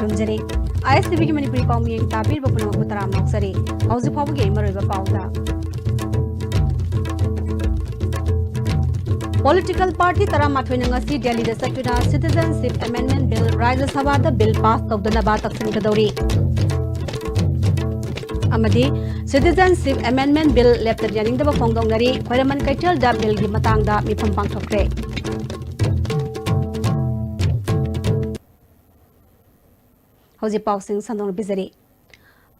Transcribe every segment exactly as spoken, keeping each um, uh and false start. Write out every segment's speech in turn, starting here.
ꯊꯝꯖꯔꯤ꯫ ꯑꯥꯏ ꯑꯦꯁ ꯇꯤ ꯚꯤꯒꯤ ꯃꯅꯤꯄꯨꯔꯤ ꯄꯥꯎꯃꯤ ꯇꯥꯕꯤꯔꯤꯕ ꯄꯨꯝꯅꯃꯛꯄꯨ ꯇꯔꯥꯝꯅ ꯑꯣꯛꯆꯔꯤ꯫ ꯍꯧꯖꯤꯛ ꯐꯥꯎꯕꯒꯤ ꯃꯔꯨꯑꯣꯏꯕ ꯄꯥꯎꯗ, ꯄꯣꯂꯤꯇꯤꯀꯦꯜ ꯄꯥꯔꯇꯤ ꯇꯔꯥꯃꯥꯊꯣꯏꯅ ꯉꯁꯤ ꯗꯦꯜꯂꯤꯗ ꯆꯠꯇꯨꯅ Citizenship Amendment Bill ꯔꯥꯖ꯭ꯌ ꯁꯚꯥꯗ ꯕꯤꯜ ꯄꯥꯁ ꯇꯧꯗꯅꯕ ꯇꯛꯁꯤꯟꯒꯗꯧꯔꯤ꯫ ꯑꯃꯗꯤ Citizenship Amendment Bill ꯂꯦꯞꯇꯅ ꯌꯥꯅꯤꯡꯗꯕ ꯐꯣꯡꯗꯣꯛꯅꯔꯤ꯫ ꯈ꯭ꯋꯥꯏꯔꯝꯕꯟ ꯀꯩꯊꯦꯜꯗ ꯕꯤꯜꯒꯤ ꯃꯇꯥꯡꯗ ꯃꯤꯐꯝ ꯄꯥꯡꯊꯣꯛꯈ꯭ꯔꯦ꯫ ꯍꯧꯖꯤꯛ ꯄꯥꯎꯁꯤꯡ ꯁꯟꯗꯣꯛꯅ ꯄꯤꯖꯔꯤ꯫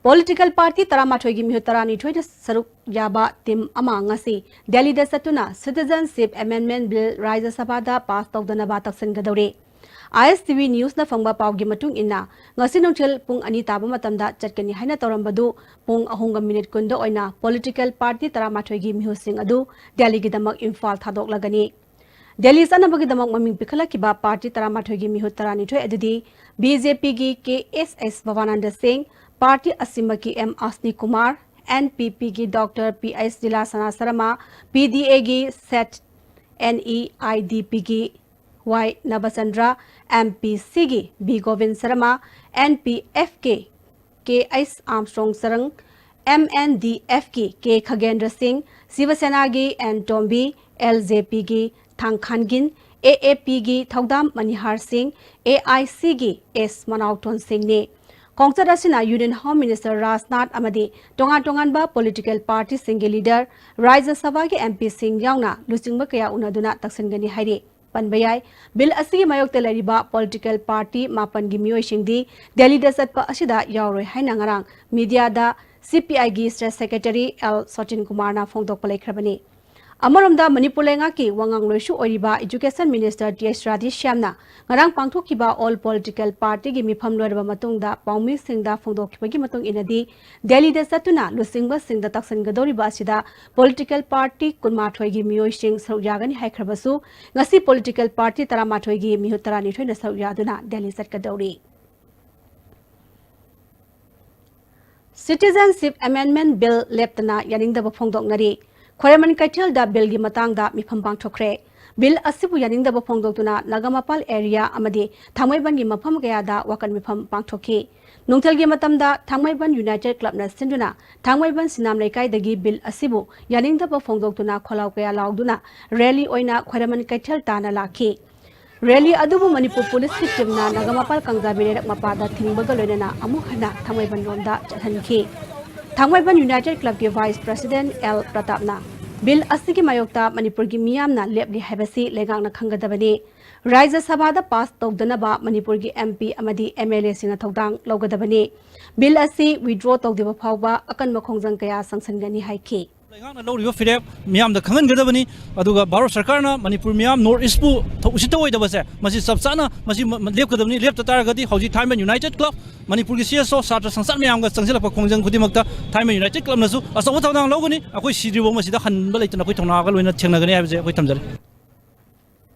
ꯄꯣꯂꯤꯇꯤꯀꯦꯜ ꯄꯥꯔꯇꯤ ꯇꯔꯥꯃꯥꯊꯣꯏꯒꯤ ꯃꯤꯍꯨꯠ ꯇꯔꯥꯅꯤꯊꯣꯏꯅ ꯁꯔꯨꯛ ꯌꯥꯕ ꯇꯤꯝ ꯑꯃ ꯉꯁꯤ ꯗꯦꯜꯂꯤꯗ ꯆꯠꯇꯨꯅ Citizenship Amendment Bill ꯔꯥꯖ꯭ꯌ ꯁꯚꯥꯗ ꯄꯥꯁ ꯇꯧꯗꯅꯕ ꯇꯛꯁꯤꯟꯒꯗꯧꯔꯤ꯫ ꯑꯥꯏ ꯑꯦꯁ ꯇꯤ ꯚꯤ ꯅ꯭ꯌꯨꯁꯅ ꯐꯪꯕ ꯄꯥꯎꯒꯤ ꯃꯇꯨꯡ ꯏꯟꯅ, ꯉꯁꯤ ꯅꯨꯡꯊꯤꯜ ꯄꯨꯡ ꯑꯅꯤ ꯇꯥꯕ ꯃꯇꯝꯗ ꯆꯠꯀꯅꯤ ꯍꯥꯏꯅ ꯇꯧꯔꯝꯕꯗꯨ ꯄꯨꯡ ꯑꯍꯨꯝꯒ ꯃꯤꯅꯤꯠ ꯀꯨꯟꯗ ꯑꯣꯏꯅ ꯄꯣꯂꯤꯇꯤꯀꯦꯜ ꯄꯥꯔꯇꯤ ꯇꯔꯥꯃꯥꯊꯣꯏꯒꯤ ꯃꯤꯍꯨꯠꯁꯤꯡ ꯑꯗꯨ ꯗꯦꯜꯂꯤꯒꯤꯗꯃꯛ ꯏꯝꯐꯥꯜ ꯊꯥꯗꯣꯛꯂꯒꯅꯤ꯫ ꯗꯦꯜꯂꯤ ꯆꯠꯅꯕꯒꯤꯗꯃꯛ ꯃꯃꯤꯡ ꯄꯤꯈꯠꯂꯛꯈꯤꯕ ꯄꯥꯔꯇꯤ ꯇꯔꯥꯃꯥꯊꯣꯏꯒꯤ ꯃꯤꯍꯨꯠ ꯇꯔꯥꯅꯤꯊꯣꯏ ꯑꯗꯨꯗꯤ ꯕꯤ ꯖꯦ ꯄꯤꯒꯤ ꯀꯦ ꯑꯦꯁ ꯑꯦꯁ ꯚꯕꯥꯅꯟꯗ ꯁꯤꯡ, ꯄꯥꯔꯇꯤ ꯑꯁꯤꯃꯛꯀꯤ M Asni Kumar, N P ꯄꯤꯒꯤ doctor P H Lilasana Sharma, P D ꯑꯦꯒꯤ ꯁꯦꯠ ꯑꯦꯟ ꯏ ꯑꯥꯏ ꯗꯤ ꯄꯤꯒꯤ ꯋꯥꯏ ꯅꯕꯆꯟꯗ꯭ꯔ, ꯑꯦꯝ ꯄꯤ ꯁꯤꯒꯤ B Gobin Sharma, N P F K K H Armstrong Sarang, M N D ꯑꯦꯐꯀꯤ ꯀꯦ ꯈꯒꯦꯟꯗ꯭ꯔ ꯁꯤꯡ, ꯁꯤꯕ ꯁꯦꯅꯥꯒꯤ N Tombi, L J ꯄꯤꯒꯤ ꯊꯥꯡꯈꯥꯟꯒꯤꯟ, ꯑꯦ ꯑꯦ ꯄꯤꯒꯤ ꯊꯧꯗꯥꯝ ꯃꯅꯤꯍꯥꯔ ꯁꯤꯡ, ꯑꯦ ꯑꯥꯏ ꯁꯤꯒꯤ ꯑꯦꯁ ꯃꯅꯥꯎꯊꯣꯟ ꯁꯤꯡꯅꯤ꯫ ꯈꯣꯡꯆꯠ ꯑꯁꯤꯅ ꯌꯨꯅꯤꯌꯟ ꯍꯣꯝ ꯃꯤꯅꯤꯁꯇꯔ ꯔꯥꯖꯅꯥꯊ ꯑꯃꯗꯤ ꯇꯣꯉꯥꯟ ꯇꯣꯉꯥꯟꯕ ꯄꯣꯂꯤꯇꯤꯀꯦꯜ ꯄꯥꯔꯇꯤꯁꯤꯡꯒꯤ ꯂꯤꯗꯔ, ꯔꯥꯖ꯭ꯌ ꯁꯚꯥꯒꯤ ꯑꯦꯝ ꯄꯤꯁꯤꯡ ꯌꯥꯎꯅ ꯂꯨꯆꯤꯡꯕ ꯀꯌꯥ ꯎꯅꯗꯨꯅ ꯇꯛꯁꯤꯟꯒꯅꯤ ꯍꯥꯏꯔꯤ꯫ ꯄꯟꯕ ꯌꯥꯏ, ꯕꯤꯜ ꯑꯁꯤꯒꯤ ꯃꯥꯌꯣꯛꯇ ꯂꯩꯔꯤꯕ ꯄꯣꯂꯤꯇꯤꯀꯦꯜ ꯄꯥꯔꯇꯤ ꯃꯥꯄꯟꯒꯤ ꯃꯤꯑꯣꯏꯁꯤꯡꯗꯤ ꯗꯦꯜꯂꯤꯗ ꯆꯠꯄ ꯑꯁꯤꯗ ꯌꯥꯎꯔꯣꯏ ꯍꯥꯏꯅ ꯉꯔꯥꯡ ꯃꯤꯗꯤꯌꯥꯗ ꯁꯤ ꯄꯤ ꯑꯥꯏꯒꯤ ꯁ꯭ꯇꯦꯠ ꯁꯦꯀ꯭ꯔꯦꯇꯔꯤ ꯑꯦꯜ ꯁꯣꯇꯤꯟ ꯀꯨꯃꯥꯔꯅ ꯐꯣꯡꯗꯣꯛꯄ ꯂꯩꯈ꯭ꯔꯕꯅꯤ꯫ ꯑꯃꯔꯣꯝꯗ, ꯃꯅꯤꯄꯨꯔ ꯂꯩꯉꯥꯛꯀꯤ ꯋꯥꯉꯥꯡꯂꯣꯏꯁꯨ ꯑꯣꯏꯔꯤꯕ ꯏꯖꯨꯀꯦꯁꯟ ꯃꯤꯅꯤꯁꯇꯔ ꯇꯤ ꯑꯩꯆ ꯔꯥꯙꯦꯁ꯭ꯌꯥꯝꯅ ꯉꯔꯥꯡ ꯄꯥꯡꯊꯣꯛꯈꯤꯕ ꯑꯣꯜ ꯄꯣꯂꯤꯇꯤꯀꯦꯜ ꯄꯥꯔꯇꯤꯒꯤ ꯃꯤꯐꯝ ꯂꯣꯏꯔꯕ ꯃꯇꯨꯡꯗ ꯄꯥꯎꯃꯤꯁꯤꯡꯗ ꯐꯣꯡꯗꯣꯛꯈꯤꯕꯒꯤ ꯃꯇꯨꯡ ꯏꯟꯅꯗꯤ, ꯗꯦꯜꯂꯤꯗ ꯆꯠꯇꯨꯅ ꯂꯨꯆꯤꯡꯕꯁꯤꯡꯗ ꯇꯛꯁꯤꯟꯒꯗꯧꯔꯤꯕ ꯑꯁꯤꯗ ꯄꯣꯂꯤꯇꯤꯀꯦꯜ ꯄꯥꯔꯇꯤ ꯀꯨꯟꯃꯥꯊꯣꯏꯒꯤ ꯃꯤꯑꯣꯏꯁꯤꯡ ꯁꯔꯨꯛ ꯌꯥꯒꯅꯤ ꯍꯥꯏꯈ꯭ꯔꯕꯁꯨ, ꯉꯁꯤ ꯄꯣꯂꯤꯇꯤꯀꯦꯜ ꯄꯥꯔꯇꯤ ꯇꯔꯥꯃꯥꯊꯣꯏꯒꯤ ꯃꯤꯍꯨꯠ ꯇꯔꯥꯅꯤꯊꯣꯏꯅ ꯁꯔꯨꯛ ꯌꯥꯗꯨꯅ ꯗꯦꯜꯂꯤ ꯆꯠꯀꯗꯧꯔꯤ꯫ Citizenship Amendment Bill ꯂꯦꯞꯇꯅ ꯌꯥꯅꯤꯡꯗꯕ ꯐꯣꯡꯗꯣꯛꯅꯔꯤ꯫ ꯈ꯭ꯋꯥꯏꯔꯝꯕꯟ ꯀꯩꯊꯦꯜꯗ ꯕꯤꯜꯒꯤ ꯃꯇꯥꯡꯗ ꯃꯤꯐꯝ ꯄꯥꯡꯊꯣꯛꯈ꯭ꯔꯦ꯫ ꯕꯤꯜ ꯑꯁꯤꯕꯨ ꯌꯥꯅꯤꯡꯗꯕ ꯐꯣꯡꯗꯣꯛꯇꯨꯅ ꯅꯒꯥꯃꯄꯥꯜ ꯑꯦꯔꯤꯌꯥ ꯑꯃꯗꯤ ꯊꯥꯡꯃꯩꯕꯟꯒꯤ ꯃꯐꯝ ꯀꯌꯥꯗ ꯋꯥꯀꯠ ꯃꯤꯐꯝ ꯄꯥꯡꯊꯣꯛꯈꯤ꯫ ꯅꯨꯡꯊꯤꯜꯒꯤ ꯃꯇꯝꯗ ꯊꯥꯡꯃꯩꯕꯟ ꯌꯨꯅꯥꯏꯇꯦꯗ ꯀ꯭ꯂꯕꯅ ꯁꯤꯟꯗꯨꯅ ꯊꯥꯡꯃꯩꯕꯟ ꯁꯤꯅꯥꯝ ꯂꯩꯀꯥꯏꯗꯒꯤ ꯕꯤꯜ ꯑꯁꯤꯕꯨ ꯌꯥꯅꯤꯡꯗꯕ ꯐꯣꯡꯗꯣꯛꯇꯨꯅ ꯈꯣꯜꯂꯥꯎ ꯀꯌꯥ ꯂꯥꯎꯗꯨꯅ ꯔꯦꯂꯤ ꯑꯣꯏꯅ ꯈ꯭ꯋꯥꯏꯔꯝꯕꯟ ꯀꯩꯊꯦꯜ ꯇꯥꯟꯅ ꯂꯥꯛꯈꯤ꯫ ꯔꯦꯂꯤ ꯑꯗꯨꯕꯨ ꯃꯅꯤꯄꯨꯔ ꯄꯨꯂꯤꯁꯀꯤ ꯇꯤꯝꯅ ꯅꯒꯥꯃꯄꯥꯜ ꯀꯥꯡꯖꯥꯕꯤ ꯂꯩꯔꯛ ꯃꯄꯥꯗ ꯊꯤꯡꯕꯒ ꯂꯣꯏꯅꯅ ꯑꯃꯨꯛ ꯍꯟꯅ ꯊꯥꯡꯃꯩꯕꯟ ꯔꯣꯝꯗ ꯆꯠꯍꯟꯈꯤ꯫ ꯊꯥꯡꯃꯩꯕꯟ ꯌꯨꯅꯥꯏꯇꯦꯗ ꯀ꯭ꯂꯕꯀꯤ ꯚꯥꯏꯁ ꯄ꯭ꯔꯁꯤꯗꯦꯟꯠ ꯑꯦꯜ ꯄ꯭ꯔꯇꯥꯞꯅ ꯕꯤꯜ ꯑꯁꯤꯒꯤ ꯃꯥꯌꯣꯛꯇ ꯃꯅꯤꯄꯨꯔꯒꯤ ꯃꯤꯌꯥꯝꯅ ꯂꯦꯞꯂꯤ ꯍꯥꯏꯕꯁꯤ ꯂꯩꯉꯥꯛꯅ ꯈꯪꯒꯗꯕꯅꯤ꯫ ꯔꯥꯖ꯭ꯌ ꯁꯚꯥꯗ ꯄꯥꯁ ꯇꯧꯗꯅꯕ ꯃꯅꯤꯄꯨꯔꯒꯤ ꯑꯦꯝ ꯄꯤ ꯑꯃꯗꯤ ꯑꯦꯝ ꯑꯦꯜ ꯑꯦꯁꯤꯡꯅ ꯊꯧꯗꯥꯡ ꯂꯧꯒꯗꯕꯅꯤ꯫ ꯕꯤꯜ ꯑꯁꯤ ꯋꯤꯗ꯭ꯔꯣ ꯇꯧꯗ꯭ꯔꯤꯕ ꯐꯥꯎꯕ ꯑꯀꯟꯕ ꯈꯣꯡꯖꯪ ꯀꯌꯥ ꯆꯪꯁꯤꯟꯒꯅꯤ ꯍꯥꯏꯈꯤ꯫ ꯂꯩꯉꯥꯛꯅ ꯂꯧꯔꯤꯕ ꯐꯤꯔꯦꯞ ꯃꯤꯌꯥꯝꯗ ꯈꯪꯍꯟꯒꯗꯕꯅꯤ꯫ ꯑꯗꯨꯒ ꯚꯥꯔꯠ ꯁꯔꯀꯥꯔꯅ ꯃꯅꯤꯄꯨꯔ ꯃꯤꯌꯥꯝ ꯅꯣꯔꯠ ꯏꯁꯄꯨ ꯊꯧ-, ꯎꯁꯤꯠꯇ ꯑꯣꯏꯗꯕꯁꯦ ꯃꯁꯤ ꯆꯞ ꯆꯥꯅ ꯃꯁꯤ ꯃ-, ꯃ-, ꯂꯦꯞꯀꯗꯕꯅꯤ꯫ ꯂꯦꯞꯇ ꯇꯥꯔꯒꯗꯤ ꯍꯧꯖꯤꯛ ꯊꯥꯡꯃꯩꯕꯟ ꯌꯨꯅꯥꯏꯇꯦꯗ ꯀ꯭ꯂꯕ, ꯃꯅꯤꯄꯨꯔꯒꯤ ꯁꯤ ꯑꯦꯁ ꯑꯣ, ꯁꯥꯇ꯭ꯔ ꯁꯪꯁꯊꯥꯟ ꯃꯌꯥꯝꯒ ꯆꯪꯁꯤꯜꯂꯛꯄ ꯈꯣꯡꯖꯪ ꯈꯨꯗꯤꯡꯃꯛꯇ ꯊꯥꯡꯃꯩꯕꯟ ꯌꯨꯅꯥꯏꯇꯦꯗ ꯀ꯭ꯂꯕꯅꯁꯨ ꯑꯆꯧꯕ ꯊꯧꯗꯥꯡ ꯂꯧꯒꯅꯤ꯫ ꯑꯩꯈꯣꯏ ꯁꯤꯗ꯭ꯔꯤꯐꯥꯎ ꯃꯁꯤꯗ ꯍꯟꯕ ꯂꯩꯇꯅ ꯑꯩꯈꯣꯏ ꯊꯧꯅꯥꯒ ꯂꯣꯏꯅ ꯊꯦꯡꯅꯒꯅꯤ ꯍꯥꯏꯕꯁꯦ ꯑꯩꯈꯣꯏ ꯊꯝꯖꯔꯤ꯫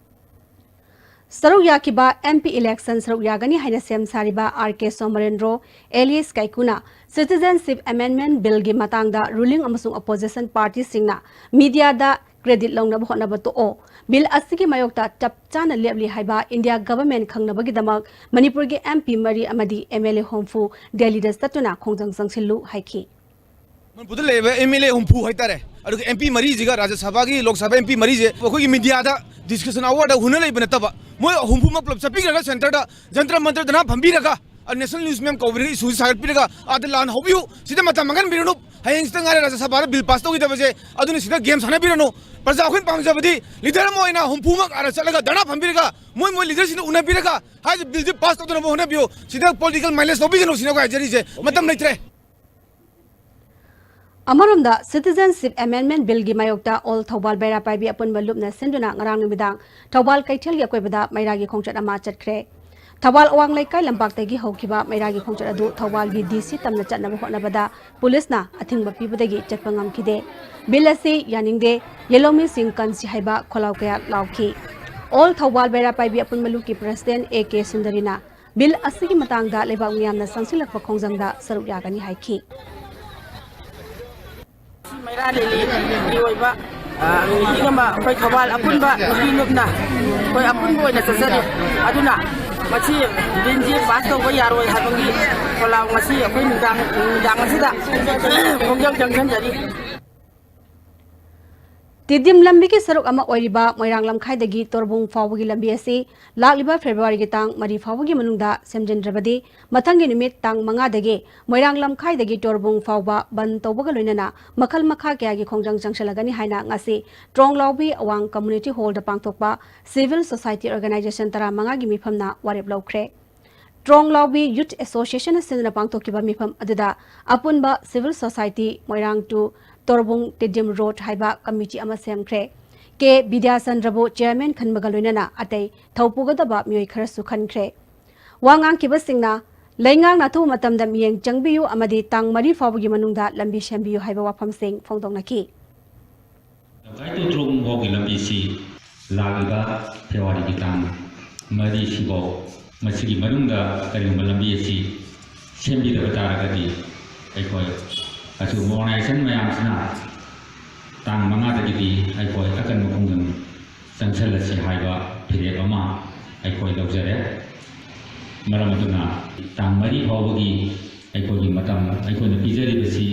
ꯁꯔꯨꯛ ꯌꯥꯈꯤꯕ ꯑꯦꯝ ꯄꯤ ꯏꯂꯦꯛꯁꯟ ꯁꯔꯨꯛ ꯌꯥꯒꯅꯤ ꯍꯥꯏꯅ ꯁꯦꯝ ꯁꯥꯔꯤꯕ ꯑꯥꯔ ꯀꯦ ꯁꯣꯃꯔꯦꯟꯗ꯭ꯔꯣ, ꯑꯦꯂꯤꯁ ꯀꯥꯏꯀꯨꯅ ꯁꯤꯇꯤꯖꯦꯟꯁꯤꯞ ꯑꯦꯃꯦꯟꯗꯃꯦꯟꯠ ꯕꯤꯜꯒꯤ ꯃꯇꯥꯡꯗ ꯔꯨꯂꯤꯡ ꯑꯃꯁꯨꯡ ꯑꯣꯄꯣꯖꯤꯁꯟ ꯄꯥꯔꯇꯤꯁꯤꯡꯅ ꯃꯤꯗꯤꯌꯥꯗ ꯀ꯭ꯔꯦꯗꯤꯠ ꯂꯧꯅꯕ ꯍꯣꯠꯅꯕ ꯇꯣꯛꯑꯣ꯫ ꯕꯤꯜ ꯑꯁꯤꯒꯤ ꯃꯥꯌꯣꯛꯇ ꯆꯞ ꯆꯥꯅ ꯂꯦꯞꯂꯤ ꯍꯥꯏꯕ ꯏꯟꯗꯤꯌꯥ ꯒꯚꯔꯟꯃꯦꯟꯠ ꯈꯪꯅꯕꯒꯤꯗꯃꯛ ꯃꯅꯤꯄꯨꯔꯒꯤ ꯑꯦꯝ ꯄꯤ ꯃꯔꯤ ꯑꯃꯗꯤ ꯑꯦꯝ ꯑꯦꯜ ꯑꯦ ꯍꯨꯝꯐꯨ ꯗꯦꯜꯂꯤꯗ ꯆꯠꯇꯨꯅ ꯈꯣꯡꯖꯪ ꯆꯪꯁꯤꯜꯂꯨ ꯍꯥꯏꯈꯤ꯫ ꯃꯅꯤꯄꯨꯔꯗ ꯂꯩꯔꯤꯕ ꯑꯦꯝ ꯑꯦꯜ ꯑꯦ ꯍꯨꯝꯐꯨ ꯍꯥꯏꯇꯥꯔꯦ, ꯑꯗꯨꯒ ꯑꯦꯝ ꯄꯤ ꯃꯔꯤꯁꯤꯒ, ꯔꯥꯖ꯭ꯌ ꯁꯚꯥꯒꯤ, ꯂꯣꯛ ꯁꯚꯥ ꯑꯦꯝ ꯄꯤ ꯃꯔꯤꯁꯦ ꯑꯩꯈꯣꯏꯒꯤ ꯃꯤꯗꯤꯌꯥꯗ ꯗꯤꯁꯀꯁꯟ ꯑꯋꯥꯔꯗ ꯍꯨꯟꯅ ꯂꯩꯕ ꯅꯠꯇꯕ, ꯃꯣꯏ ꯍꯨꯝꯐꯨꯃꯛ ꯄꯨꯂꯞ ꯆꯠꯄꯤꯈ꯭ꯔꯒ ꯁꯦꯟꯇꯔꯗ ꯖꯟꯇꯔ ꯃꯟꯇꯔ ꯙꯔꯅꯥ ꯐꯝꯕꯤꯔꯒ, ꯑ, ꯅꯦꯁꯅꯦꯜ ꯅ꯭ꯌꯨꯁ ꯃꯌꯥꯝ ꯀꯧꯕꯤꯔꯒ ꯏꯁꯨꯁꯤ ꯁꯥꯒꯠꯄꯤꯔꯒ ꯑꯥꯗ ꯂꯥꯟ ꯍꯧꯕꯤꯌꯨ, ꯁꯤꯗ ꯃꯇꯝ ꯃꯥꯡꯍꯟꯕꯤꯔꯨꯅꯨ꯫ ꯍꯌꯦꯡ ꯍꯪꯆꯤꯠꯇ ꯉꯥꯏꯔꯦ ꯔꯥꯖ꯭ꯌ ꯁꯚꯥꯗ ꯕꯤꯜ ꯄꯥꯁ ꯇꯧꯈꯤꯗꯕꯁꯦ, ꯑꯗꯨꯅ ꯁꯤꯗ ꯒꯦꯝ ꯁꯥꯟꯅꯕꯤꯔꯅꯨ꯫ ꯄ꯭ꯔꯖꯥ ꯑꯩꯈꯣꯏꯅ ꯄꯥꯝꯖꯕꯗꯤ ꯂꯤꯗꯔ ꯑꯃ ꯑꯣꯏꯅ ꯍꯨꯝꯐꯨꯃꯛ ꯑꯥꯗ ꯆꯠꯂꯒ ꯙꯔꯅꯥ ꯐꯝꯕꯤꯔꯒ ꯃꯣꯏ ꯃꯣꯏ ꯂꯤꯗꯔꯁꯤꯡꯗ ꯎꯅꯕꯤꯔꯒ ꯍꯥꯏꯔꯤꯕ ꯕꯤꯜꯁꯦ ꯄꯥꯁ ꯇꯧꯗꯅꯕ ꯍꯣꯠꯅꯕꯤꯌꯨ꯫ ꯁꯤꯗ ꯄꯣꯂꯤꯇꯤꯀꯦꯜ ꯃꯥꯏꯂꯦꯖ ꯂꯧꯕꯤꯒꯅꯨ ꯁꯤꯅ ꯑꯩꯈꯣꯏ ꯍꯥꯏꯖꯔꯤꯁꯦ꯫ ꯃꯇꯝ ꯂꯩꯇ꯭ꯔꯦ꯫ ꯑꯃꯔꯣꯝꯗ, ꯁꯤꯇꯤꯖꯦꯟꯁꯤꯞ ꯑꯦꯃꯦꯟꯗꯃꯦꯟꯠ ꯕꯤꯜꯒꯤ ꯃꯥꯌꯣꯛꯇ ꯑꯣꯜ ꯊꯧꯕꯥꯜ ꯕꯩꯔꯥ ꯄꯥꯏꯕꯤ ꯑꯄꯨꯟꯕ ꯂꯨꯞꯅ ꯁꯤꯟꯗꯨꯅ ꯉꯔꯥꯡ ꯅꯨꯃꯤꯗꯥꯡ ꯊꯧꯕꯥꯜ ꯀꯩꯊꯦꯜꯒꯤ ꯑꯀꯣꯏꯕꯗ ꯃꯩꯔꯥꯒꯤ ꯈꯣꯡꯆꯠ ꯑꯃ ꯆꯠꯈ꯭ꯔꯦ꯫ ꯊꯧꯕꯥꯜ ꯑꯋꯥꯡ ꯂꯩꯀꯥꯏ ꯂꯝꯄꯥꯛꯇꯒꯤ ꯍꯧꯈꯤꯕ ꯃꯩꯔꯥꯒꯤ ꯈꯣꯡꯆꯠ ꯑꯗꯨ ꯊꯧꯕꯥꯜꯒꯤ ꯗꯤ ꯁꯤ ꯇꯝꯅ ꯆꯠꯅꯕ ꯍꯣꯠꯅꯕꯗ ꯄꯨꯂꯤꯁꯅ ꯑꯊꯤꯡꯕ ꯄꯤꯕꯗꯒꯤ ꯆꯠꯄ ꯉꯝꯈꯤꯗꯦ꯫ ꯕꯤꯜ ꯑꯁꯤ ꯌꯥꯅꯤꯡꯗꯦ, ꯌꯦꯜꯍꯧꯃꯤꯁꯤꯡ ꯀꯟꯁꯤ ꯍꯥꯏꯕ ꯈꯣꯜꯂꯥꯎ ꯀꯌꯥ ꯂꯥꯎꯈꯤ꯫ ꯑꯣꯜ ꯊꯧꯕꯥꯜ ꯕꯩꯔꯥ ꯄꯥꯏꯕꯤ ꯑꯄꯨꯟꯕ ꯂꯨꯞꯀꯤ ꯄ꯭ꯔꯁꯤꯗꯦꯟꯠ ꯑꯦ ꯀꯦ ꯁꯨꯟꯗꯔꯤꯅ ꯕꯤꯜ ꯑꯁꯤꯒꯤ ꯃꯇꯥꯡꯗ ꯂꯩꯕꯥꯛ ꯃꯤꯌꯥꯝꯅ ꯆꯪꯁꯤꯜꯂꯛꯄ ꯈꯣꯡꯖꯪꯗ ꯁꯔꯨꯛ ꯌꯥꯒꯅꯤ ꯍꯥꯏꯈꯤ꯫ ꯃꯩꯔꯥ ꯂꯤꯂꯤꯒꯤ ꯑꯣꯏꯕ ꯃꯤꯇꯤꯡ ꯑꯃ ꯑꯩꯈꯣꯏ ꯊꯧꯕꯥꯜ ꯑꯄꯨꯟꯕ ꯅꯨꯄꯤ ꯂꯨꯞꯅ ꯑꯩꯈꯣꯏ ꯑꯄꯨꯟꯕ ꯑꯣꯏꯅ ꯆꯠꯆꯔꯤ꯫ ꯑꯗꯨꯅ ꯃꯁꯤ ꯕꯤꯜꯁꯤ ꯄꯥꯁ ꯇꯧꯕ ꯌꯥꯔꯣꯏ ꯍꯥꯏꯕꯒꯤ ꯈꯣꯜꯂꯥꯎ ꯉꯁꯤ ꯑꯩꯈꯣꯏ ꯅꯨꯡꯗꯥꯡ ꯅꯨꯃꯤꯗꯥꯡ ꯑꯁꯤꯗ ꯈꯣꯡꯖꯪ ꯆꯪꯁꯤꯟꯖꯔꯤ꯫ ꯇꯤꯗꯤꯝ ꯂꯝꯕꯤꯒꯤ ꯁꯔꯨꯛ ꯑꯃ ꯑꯣꯏꯔꯤꯕ ꯃꯣꯏꯔꯥꯡ ꯂꯝꯈꯥꯏꯗꯒꯤ ꯇꯣꯔꯕꯨꯡ ꯐꯥꯎꯕꯒꯤ ꯂꯝꯕꯤ ꯑꯁꯤ ꯂꯥꯛꯂꯤꯕ ꯐꯦꯕ꯭ꯔꯨꯋꯥꯔꯤꯒꯤ ꯇꯥꯡ ꯃꯔꯤ ꯐꯥꯎꯕꯒꯤ ꯃꯅꯨꯡꯗ ꯁꯦꯝꯖꯤꯟꯗ꯭ꯔꯕꯗꯤ ꯃꯊꯪꯒꯤ ꯅꯨꯃꯤꯠ ꯇꯥꯡ ꯃꯉꯥꯗꯒꯤ ꯃꯣꯏꯔꯥꯡ ꯂꯝꯈꯥꯏꯗꯒꯤ ꯇꯣꯔꯕꯨꯡ ꯐꯥꯎꯕ ꯕꯟ ꯇꯧꯕꯒ ꯂꯣꯏꯅꯅ ꯃꯈꯜ ꯃꯈꯥ ꯀꯌꯥꯒꯤ ꯈꯣꯡꯖꯪ ꯆꯪꯁꯤꯜꯂꯒꯅꯤ ꯍꯥꯏꯅ ꯉꯁꯤ ꯇ꯭ꯔꯣꯡꯂꯥꯎꯕꯤ ꯑꯋꯥꯡ ꯀꯝꯃ꯭ꯌꯨꯅꯤꯇꯤ ꯍꯣꯜꯗ ꯄꯥꯡꯊꯣꯛꯄ ꯁꯤꯚꯤꯜ ꯁꯣꯁꯥꯏꯇꯤ ꯑꯣꯔꯒꯅꯥꯏꯖꯦꯁꯟ ꯇꯔꯥꯃꯉꯥꯒꯤ ꯃꯤꯐꯝꯅ ꯋꯥꯔꯦꯞ ꯂꯧꯈ꯭ꯔꯦ꯫ ꯇ꯭ꯔꯣꯡꯂꯥꯎꯕꯤ ꯌꯨꯊ ꯑꯦꯁꯣꯁꯤꯌꯦꯁꯟꯅ ꯁꯤꯟꯗꯨꯅ ꯄꯥꯡꯊꯣꯛꯈꯤꯕ ꯃꯤꯐꯝ ꯑꯗꯨꯗ ꯑꯄꯨꯟꯕ ꯁꯤꯚꯤꯜ ꯁꯣꯁꯥꯏꯇꯤ ꯃꯣꯏꯔꯥꯡ ꯇꯨ ꯇꯣꯔꯕꯨꯡ ꯇꯤꯗꯤꯝ ꯔꯣꯗ ꯍꯥꯏꯕ ꯀꯝꯃꯤꯇꯤ ꯑꯃ ꯁꯦꯝꯈ꯭ꯔꯦ꯫ ꯀꯦ ꯕꯤꯗ꯭ꯌꯥꯆꯟꯗ꯭ꯔꯕꯨ ꯆꯤꯌꯔꯃꯦꯟ ꯈꯟꯕꯒ ꯂꯣꯏꯅꯅ ꯑꯇꯩ ꯊꯧ ꯄꯨꯒꯗꯕ ꯃꯤꯑꯣꯏ ꯈꯔꯁꯨ ꯈꯟꯈ꯭ꯔꯦ꯫ ꯋꯥ ꯉꯥꯡꯈꯤꯕꯁꯤꯡꯅ ꯂꯩꯉꯥꯛꯅ ꯑꯊꯨꯕ ꯃꯇꯝꯗ ꯃꯤꯠꯌꯦꯡ ꯆꯪꯕꯤꯌꯨ ꯑꯃꯗꯤ ꯇꯥꯡ ꯃꯔꯤ ꯐꯥꯎꯕꯒꯤ ꯃꯅꯨꯡꯗ ꯂꯝꯕꯤ ꯁꯦꯝꯕꯤꯌꯨ ꯍꯥꯏꯕ ꯋꯥꯐꯝꯁꯤꯡ ꯐꯣꯡꯗꯣꯛꯅꯈꯤ꯫ ꯂꯝꯈꯥꯏ ꯇꯨ ꯇ꯭ꯔꯣꯡ ꯐꯥꯎꯒꯤ ꯂꯝꯕꯤꯁꯤ ꯂꯥꯛꯂꯤꯕ ꯐꯦꯕ꯭ꯔꯨꯋꯥꯔꯤꯒꯤ ꯇꯥꯡ ꯃꯔꯤꯁꯤꯐꯥꯎ, ꯃꯁꯤꯒꯤ ꯃꯅꯨꯡꯗ ꯀꯔꯤꯒꯨꯝꯕ ꯂꯝꯕꯤ ꯑꯁꯤ ꯁꯦꯝꯕꯤꯗꯕ ꯇꯥꯔꯒꯗꯤ, ꯑꯩꯈꯣꯏ ꯑꯁꯤꯒꯨꯝꯕ ꯑꯣꯔꯒꯅꯥꯏꯖꯦꯁꯟ ꯃꯌꯥꯝꯁꯤꯅ ꯇꯥꯡ ꯃꯉꯥꯗꯒꯤꯗꯤ ꯑꯩꯈꯣꯏ ꯑꯀꯟꯕ ꯈꯣꯡꯖꯪ ꯆꯪꯁꯤꯜꯂꯁꯤ ꯍꯥꯏꯕ ꯐꯤꯔꯦꯞ ꯑꯃ ꯑꯩꯈꯣꯏ ꯂꯧꯖꯔꯦ꯫ ꯃꯔꯝ ꯑꯗꯨꯅ ꯇꯥꯡ ꯃꯔꯤ ꯐꯥꯎꯕꯒꯤ ꯑꯩꯈꯣꯏꯒꯤ ꯃꯇꯝ ꯑꯩꯈꯣꯏꯅ ꯄꯤꯖꯔꯤꯕꯁꯤ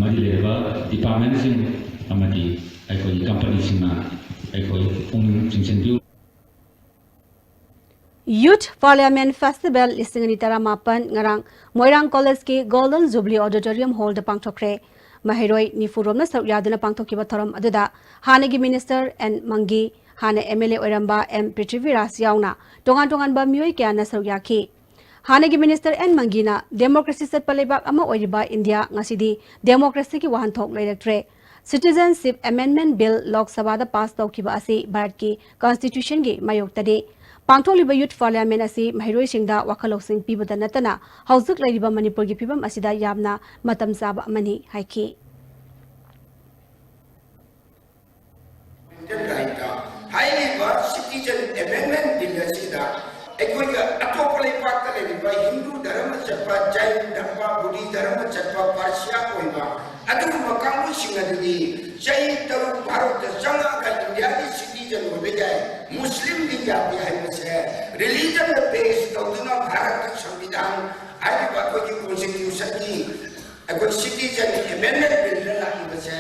ꯃꯔꯤ ꯂꯩꯅꯕ ꯗꯤꯄꯥꯔꯠꯃꯦꯟꯁꯤꯡ ꯑꯃꯗꯤ ꯑꯩꯈꯣꯏꯒꯤ ꯀꯝꯄꯅꯤꯁꯤꯡꯅ ꯑꯩꯈꯣꯏ ꯄꯨꯛꯅꯤꯡ ꯆꯤꯡꯁꯤꯟꯕꯤꯌꯨ꯫ ꯌꯨꯊ ꯄꯥꯔꯂꯤꯌꯥꯃꯦꯟ ꯐꯦꯁꯇꯤꯚꯦꯜ ꯂꯤꯁꯤꯡ ꯑꯅꯤ ꯇꯔꯥꯃꯥꯄꯟ ꯉꯔꯥꯡ ꯃꯣꯏꯔꯥꯡ ꯀꯣꯂꯦꯖꯀꯤ ꯒꯣꯜꯗꯟ ꯖꯨꯕꯤꯂꯤ ꯑꯣꯗꯤꯇꯣꯔꯤꯌꯝ ꯍꯣꯜꯗ ꯄꯥꯡꯊꯣꯛꯈ꯭ꯔꯦ꯫ ꯃꯍꯩꯔꯣꯏ ꯅꯤꯐꯨ ꯔꯣꯝꯅ ꯁꯔꯨꯛ ꯌꯥꯗꯨꯅ ꯄꯥꯡꯊꯣꯛꯈꯤꯕ ꯊꯧꯔꯝ ꯑꯗꯨꯗ ꯍꯥꯟꯅꯒꯤ ꯃꯤꯅꯤꯁꯇꯔ ꯑꯦꯟ ꯃꯪꯒꯤ, ꯍꯥꯟꯅ ꯑꯦꯝ ꯑꯦꯜ ꯑꯦ ꯑꯣꯏꯔꯝꯕ ꯑꯦꯝ ꯄ꯭ꯔꯤꯊꯤꯕꯤꯔꯥꯖ ꯌꯥꯎꯅ ꯇꯣꯉꯥꯟ ꯇꯣꯉꯥꯟꯕ ꯃꯤꯑꯣꯏ ꯀꯌꯥꯅ ꯁꯔꯨꯛ ꯌꯥꯈꯤ꯫ ꯍꯥꯟꯅꯒꯤ ꯃꯤꯅꯤꯁꯇꯔ ꯑꯦꯟ ꯃꯪꯒꯤꯅ ꯗꯦꯃꯣꯀ꯭ꯔꯦꯁꯤ ꯆꯠꯄ ꯂꯩꯕꯥꯛ ꯑꯃ ꯑꯣꯏꯔꯤꯕ ꯏꯟꯗꯤꯌꯥ ꯉꯁꯤꯗꯤ ꯗꯦꯃꯣꯀ꯭ꯔꯦꯁꯤꯒꯤ ꯋꯥꯍꯟꯊꯣꯛ ꯂꯩꯔꯛꯇ꯭ꯔꯦ꯫ Citizenship Amendment Bill ꯂꯣꯛ ꯁꯚꯥꯗ ꯄꯥꯁ ꯇꯧꯈꯤꯕ ꯑꯁꯤ ꯚꯥꯔꯠꯀꯤ ꯀꯟꯁꯇꯤꯇ꯭ꯌꯨꯁꯟꯒꯤ ꯃꯥꯌꯣꯛꯇꯅꯤ꯫ ꯄꯥꯡꯊꯣꯛꯂꯤꯕ ꯌꯨꯊ ꯄꯥꯔꯂꯤꯌꯥꯃꯦꯟ ꯑꯁꯤ ꯃꯍꯩꯔꯣꯏꯁꯤꯡꯗ ꯋꯥꯈꯜ ꯂꯧꯁꯤꯡ ꯄꯤꯕꯗ ꯅꯠꯇꯅ ꯍꯧꯖꯤꯛ ꯂꯩꯔꯤꯕ ꯃꯅꯤꯄꯨꯔꯒꯤ ꯐꯤꯕꯝ ꯑꯁꯤꯗ ꯌꯥꯝꯅ ꯃꯇꯝ ꯆꯥꯕ ꯑꯃꯅꯤ ꯍꯥꯏꯈꯤ꯫ ꯍꯥꯏꯔꯤꯕ Citizen Amendment Bill ꯑꯁꯤꯗ ꯑꯩꯈꯣꯏꯒ ꯑꯇꯣꯞꯄ ꯂꯩꯄꯥꯛꯇ ꯂꯩꯔꯤꯕ ꯍꯤꯟꯗꯨ ꯙꯔꯃ ꯆꯠꯄ, ꯖꯩꯟ ꯙꯔꯃ, ꯕꯨꯙꯤ ꯙꯔꯃ ꯆꯠꯄ, ꯄꯥꯔꯁꯤꯌꯥ ꯑꯣꯏꯕ, ꯑꯗꯨꯒꯨꯝꯕ ꯀꯥꯡꯕꯨꯁꯤꯡ ꯑꯗꯨꯗꯤ ꯆꯍꯤ ꯇꯔꯨꯛ ꯚꯥꯔꯠꯇ ꯆꯪꯉꯛꯑꯒ ꯏꯟꯗꯤꯌꯥꯒꯤ citizen ꯑꯣꯏꯕ ꯌꯥꯏ, ꯃꯨꯁꯂꯤꯝꯗꯤ ꯌꯥꯗꯦ ꯍꯥꯏꯕꯁꯦ religion ꯗ base ꯇꯧꯗꯨꯅ ꯚꯥꯔꯠꯀꯤ ꯁꯪꯕꯤꯙꯥꯟ ꯍꯥꯏꯔꯤꯕ ꯑꯩꯈꯣꯏꯒꯤ constitution ꯒꯤ, ꯑꯩꯈꯣꯏ citizen amendment bill ꯗ ꯂꯥꯛꯏꯕꯁꯦ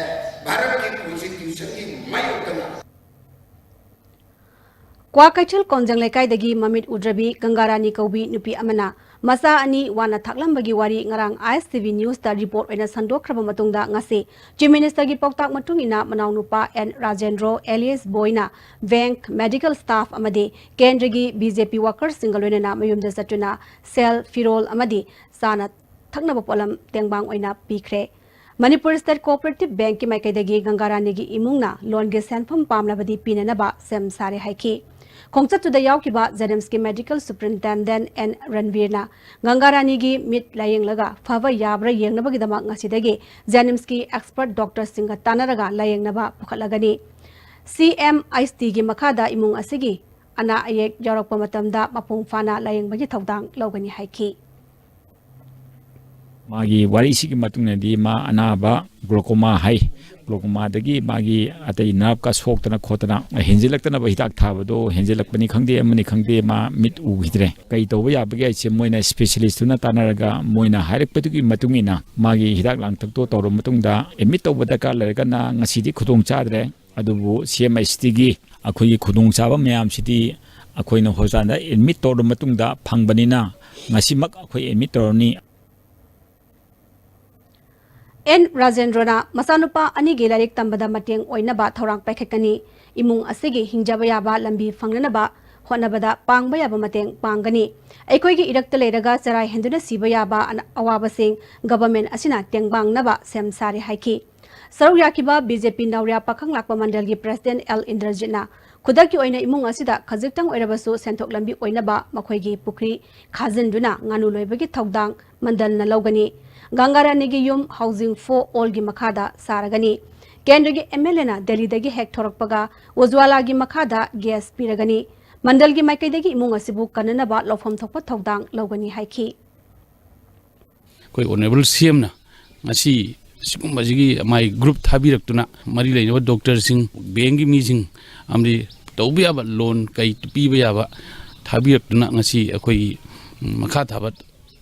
ꯚꯥꯔꯠꯀꯤ constitution ꯒꯤ ꯃꯥꯌꯣꯛꯇꯅ꯫ ꯀ꯭ꯋꯥꯀꯩꯊꯦꯜ ꯀꯣꯟꯖꯪ ꯂꯩꯀꯥꯏꯗꯒꯤ ꯃꯃꯤꯠ ꯎꯗ꯭ꯔꯕꯤ ꯒꯪꯒꯥꯔꯥꯅꯤ ꯀꯧꯕꯤ ꯅꯨꯄꯤ ꯑꯃꯅ ꯃꯆꯥ ꯑꯅꯤ ꯋꯥꯅ ꯊꯥꯛꯂꯝꯕꯒꯤ ꯋꯥꯔꯤ ꯉꯔꯥꯡ ꯑꯥꯏ ꯑꯦꯁ ꯇꯤ ꯚꯤ ꯅ꯭ꯌꯨꯁꯇ ꯔꯤꯄꯣꯔꯠ ꯑꯣꯏꯅ ꯁꯟꯗꯣꯛꯈ꯭ꯔꯕ ꯃꯇꯨꯡꯗ ꯉꯁꯤ ꯆꯤꯐ ꯃꯤꯅꯤꯁꯇꯔꯒꯤ ꯄꯥꯎꯇꯥꯛ ꯃꯇꯨꯡ ꯏꯟꯅ ꯃꯅꯥꯎꯅꯨꯄꯥ and Rajendro ꯑꯦꯂꯤꯌꯁ ꯕꯣꯏꯅ bank, medical staff ꯑꯃꯗꯤ ꯀꯦꯟꯗ꯭ꯔꯒꯤ ꯕꯤ ꯖꯦ ꯄꯤ ꯋꯥꯀꯔꯁꯤꯡꯒ ꯂꯣꯏꯅꯅ ꯃꯌꯨꯝꯗ ꯆꯠꯇꯨꯅ ꯁꯦꯜ, ꯐꯤꯔꯣꯜ ꯑꯃꯗꯤ ꯆꯥꯅ ꯊꯛꯅꯕ ꯄꯣꯠꯂꯝ ꯇꯦꯡꯕꯥꯡ ꯑꯣꯏꯅ ꯄꯤꯈ꯭ꯔꯦ꯫ ꯃꯅꯤꯄꯨꯔ ꯁ꯭ꯇꯦꯠ ꯀꯣꯑꯣꯄꯔꯦꯇꯤꯚ ꯕꯦꯡꯛꯀꯤ ꯃꯥꯏꯀꯩꯗꯒꯤ ꯒꯪꯒꯥꯔꯥꯅꯤꯒꯤ ꯏꯃꯨꯡꯅ ꯂꯣꯟꯒꯤ ꯁꯦꯟꯐꯝ ꯄꯥꯝꯂꯕꯗꯤ ꯄꯤꯅꯅꯕ ꯁꯦꯝ ꯁꯥꯔꯦ ꯍꯥꯏꯈꯤ꯫ ꯈꯣꯡꯆꯠꯇꯨꯗ ꯌꯥꯎꯈꯤꯕ ꯖꯦꯅꯤꯝꯁꯀꯤ ꯃꯦꯗꯤꯀꯦꯜ ꯁꯨꯄꯔꯤꯟꯇꯦꯟꯗꯦꯟꯠ ꯑꯦꯟ ꯔꯟꯕꯤꯔꯅ ꯒꯪꯒꯥꯔꯥꯅꯤꯒꯤ ꯃꯤꯠ ꯂꯥꯌꯦꯡꯂꯒ ꯐꯕ ꯌꯥꯕ꯭ꯔꯥ ꯌꯦꯡꯅꯕꯒꯤꯗꯃꯛ ꯉꯁꯤꯗꯒꯤ ꯖꯦꯅꯤꯝꯁꯀꯤ ꯑꯦꯛꯁꯄꯔꯠ ꯗꯣꯛꯇꯔꯁꯤꯡꯒ ꯇꯥꯟꯅꯔꯒ ꯂꯥꯌꯦꯡꯅꯕ ꯄꯨꯈꯠꯂꯒꯅꯤ꯫ ꯁꯤ ꯑꯦꯝ ꯑꯩꯆ ꯇꯤꯒꯤ ꯃꯈꯥꯗ ꯏꯃꯨꯡ ꯑꯁꯤꯒꯤ ꯑꯅꯥ ꯑꯌꯦꯛ ꯌꯥꯎꯔꯛꯄ ꯃꯇꯝꯗ ꯃꯄꯨꯡ ꯐꯥꯅ ꯂꯥꯌꯦꯡꯕꯒꯤ ꯊꯧꯗꯥꯡ ꯂꯧꯒꯅꯤ ꯍꯥꯏꯈꯤ꯫ ꯃꯥꯒꯤ ꯋꯥꯔꯤꯁꯤꯒꯤ ꯃꯇꯨꯡ ꯏꯟꯅꯗꯤ ꯃꯥ ꯑꯅꯥꯕ glaucoma ꯍꯥꯏ, glaucoma ꯗꯒꯤ ꯃꯥꯒꯤ ꯑꯇꯩ ꯅꯔꯚꯀ ꯁꯣꯛꯇꯅ ꯈꯣꯠꯇꯅ ꯍꯦꯟꯖꯤꯜꯂꯛꯇꯅꯕ ꯍꯤꯗꯥꯛ ꯊꯥꯕꯗꯣ ꯍꯦꯟꯖꯤꯜꯂꯛꯄꯅꯤ ꯈꯪꯗꯦ, ꯑꯃꯅꯤ ꯈꯪꯗꯦ, ꯃꯥ ꯃꯤꯠ ꯎꯈꯤꯗ꯭ꯔꯦ꯫ ꯀꯩ ꯇꯧꯕ ꯌꯥꯕꯒꯦ ꯍꯥꯏꯁꯦ ꯃꯣꯏꯅ specialist ꯇꯨꯅ ꯇꯥꯟꯅꯔꯒ ꯃꯣꯏꯅ ꯍꯥꯏꯔꯛꯄꯗꯨꯒꯤ ꯃꯇꯨꯡ ꯏꯟꯅ ꯃꯥꯒꯤ ꯍꯤꯗꯥꯛ ꯂꯥꯡꯊꯛꯇꯣ ꯇꯧꯔꯕ ꯃꯇꯨꯡꯗ admit ꯇꯧꯕ ꯗꯔꯀꯥꯔ ꯂꯩꯔꯒꯅ ꯉꯁꯤꯗꯤ ꯈꯨꯗꯣꯡ ꯆꯥꯗ꯭ꯔꯦ꯫ ꯑꯗꯨꯕꯨ ꯁꯤ ꯑꯦꯝ ꯑꯩꯆ ꯇꯤꯒꯤ ꯑꯩꯈꯣꯏꯒꯤ ꯈꯨꯗꯣꯡꯆꯥꯕ ꯃꯌꯥꯝꯁꯤꯗꯤ ꯑꯩꯈꯣꯏꯅ ꯍꯣꯁꯄꯤꯇꯥꯜꯗ admit ꯇꯧꯔꯕ ꯃꯇꯨꯡꯗ ꯐꯪꯕꯅꯤꯅ ꯉꯁꯤꯃꯛ ꯑꯩꯈꯣꯏ admit ꯇꯧꯔꯅꯤ꯫ ꯑꯦꯟ ꯔꯥꯖꯦꯟꯗ꯭ꯔꯣꯅ ꯃꯆꯥꯅꯨꯄꯥ ꯑꯅꯤꯒꯤ ꯂꯥꯏꯔꯤꯛ ꯇꯝꯕꯗ ꯃꯇꯦꯡ ꯑꯣꯏꯅꯕ ꯊꯧꯔꯥꯡ ꯄꯥꯏꯈꯠꯀꯅꯤ꯫ ꯏꯃꯨꯡ ꯑꯁꯤꯒꯤ ꯍꯤꯡꯖꯕ ꯌꯥꯕ ꯂꯝꯕꯤ ꯐꯪꯅꯅꯕ ꯍꯣꯠꯅꯕꯗ ꯄꯥꯡꯕ ꯌꯥꯕ ꯃꯇꯦꯡ ꯄꯥꯡꯒꯅꯤ꯫ ꯑꯩꯈꯣꯏꯒꯤ ꯏꯔꯛꯇ ꯂꯩꯔꯒ ꯆꯔꯥ ꯍꯦꯟꯗꯨꯅ ꯁꯤꯕ ꯌꯥꯕ ꯑꯅ-, ꯑꯋꯥꯕꯁꯤꯡ ꯒꯚꯔꯟꯃꯦꯟꯠ ꯑꯁꯤꯅ ꯇꯦꯡꯕꯥꯡꯅꯕ ꯁꯦꯝ ꯁꯥꯔꯦ ꯍꯥꯏꯈꯤ꯫ ꯁꯔꯨꯛ ꯌꯥꯈꯤꯕ ꯕꯤ ꯖꯦ ꯄꯤ ꯅꯧꯔꯤꯌꯥ ꯄꯥꯈꯪ ꯂꯥꯛꯄ ꯃꯟꯗꯜꯒꯤ ꯄ꯭ꯔꯁꯤꯗꯦꯟꯠ ꯑꯦꯜ ꯏꯟꯗ꯭ꯔꯖꯤꯠꯅ ꯈꯨꯗꯛꯀꯤ ꯑꯣꯏꯅ ꯏꯃꯨꯡ ꯑꯁꯤꯗ ꯈꯖꯤꯛꯇꯪ ꯑꯣꯏꯔꯕꯁꯨ ꯁꯦꯟꯊꯣꯛ ꯂꯝꯕꯤ ꯑꯣꯏꯅꯕ ꯃꯈꯣꯏꯒꯤ ꯄꯨꯈ꯭ꯔꯤ ꯈꯥꯖꯤꯟꯗꯨꯅ ꯉꯥꯅꯨ ꯂꯣꯏꯕꯒꯤ ꯊꯧꯗꯥꯡ ꯃꯟꯗꯜꯅ ꯂꯧꯒꯅꯤ꯫ ꯒꯪꯒꯥꯔꯥꯅꯤꯒꯤ ꯌꯨꯝ Housing for All ꯒꯤ ꯃꯈꯥꯗ ꯁꯥꯔꯒꯅꯤ꯫ ꯀꯦꯟꯗ꯭ꯔꯒꯤ ꯑꯦꯝ ꯑꯦꯜ ꯑꯦꯅ ꯗꯦꯜꯂꯤꯗꯒꯤ ꯍꯦꯛ ꯊꯣꯔꯛꯄꯒ ꯎꯖ꯭ꯋꯥꯂꯥꯒꯤ ꯃꯈꯥꯗ ꯒ꯭ꯌꯥꯁ ꯄꯤꯔꯒꯅꯤ꯫ ꯃꯟꯗꯜꯒꯤ ꯃꯥꯏꯀꯩꯗꯒꯤ ꯏꯃꯨꯡ ꯑꯁꯤꯕꯨ ꯀꯟꯅꯅꯕ ꯂꯧꯐꯝ ꯊꯣꯛꯄ ꯊꯧꯗꯥꯡ ꯂꯧꯒꯅꯤ ꯍꯥꯏꯈꯤ꯫ ꯑꯩꯈꯣꯏ ꯑꯣꯅꯔꯦꯕꯜ ꯁꯤ ꯑꯦꯝꯅ ꯉꯁꯤ ꯁꯤꯒꯨꯝꯕꯁꯤꯒꯤ ꯃꯥꯏ ꯒ꯭ꯔꯨꯞ ꯊꯥꯕꯤꯔꯛꯇꯨꯅ, ꯃꯔꯤ ꯂꯩꯅꯕ ꯗꯣꯛꯇꯔꯁꯤꯡ, ꯕꯦꯡꯒꯤ ꯃꯤꯁꯤꯡ, ꯑꯃꯗꯤ ꯇꯧꯕ ꯌꯥꯕ ꯂꯣꯟ ꯀꯩ ꯄꯤꯕ ꯌꯥꯕ ꯊꯥꯕꯤꯔꯛꯇꯨꯅ, ꯉꯁꯤ ꯑꯩꯈꯣꯏꯒꯤ ꯃꯈꯥ ꯊꯥꯕ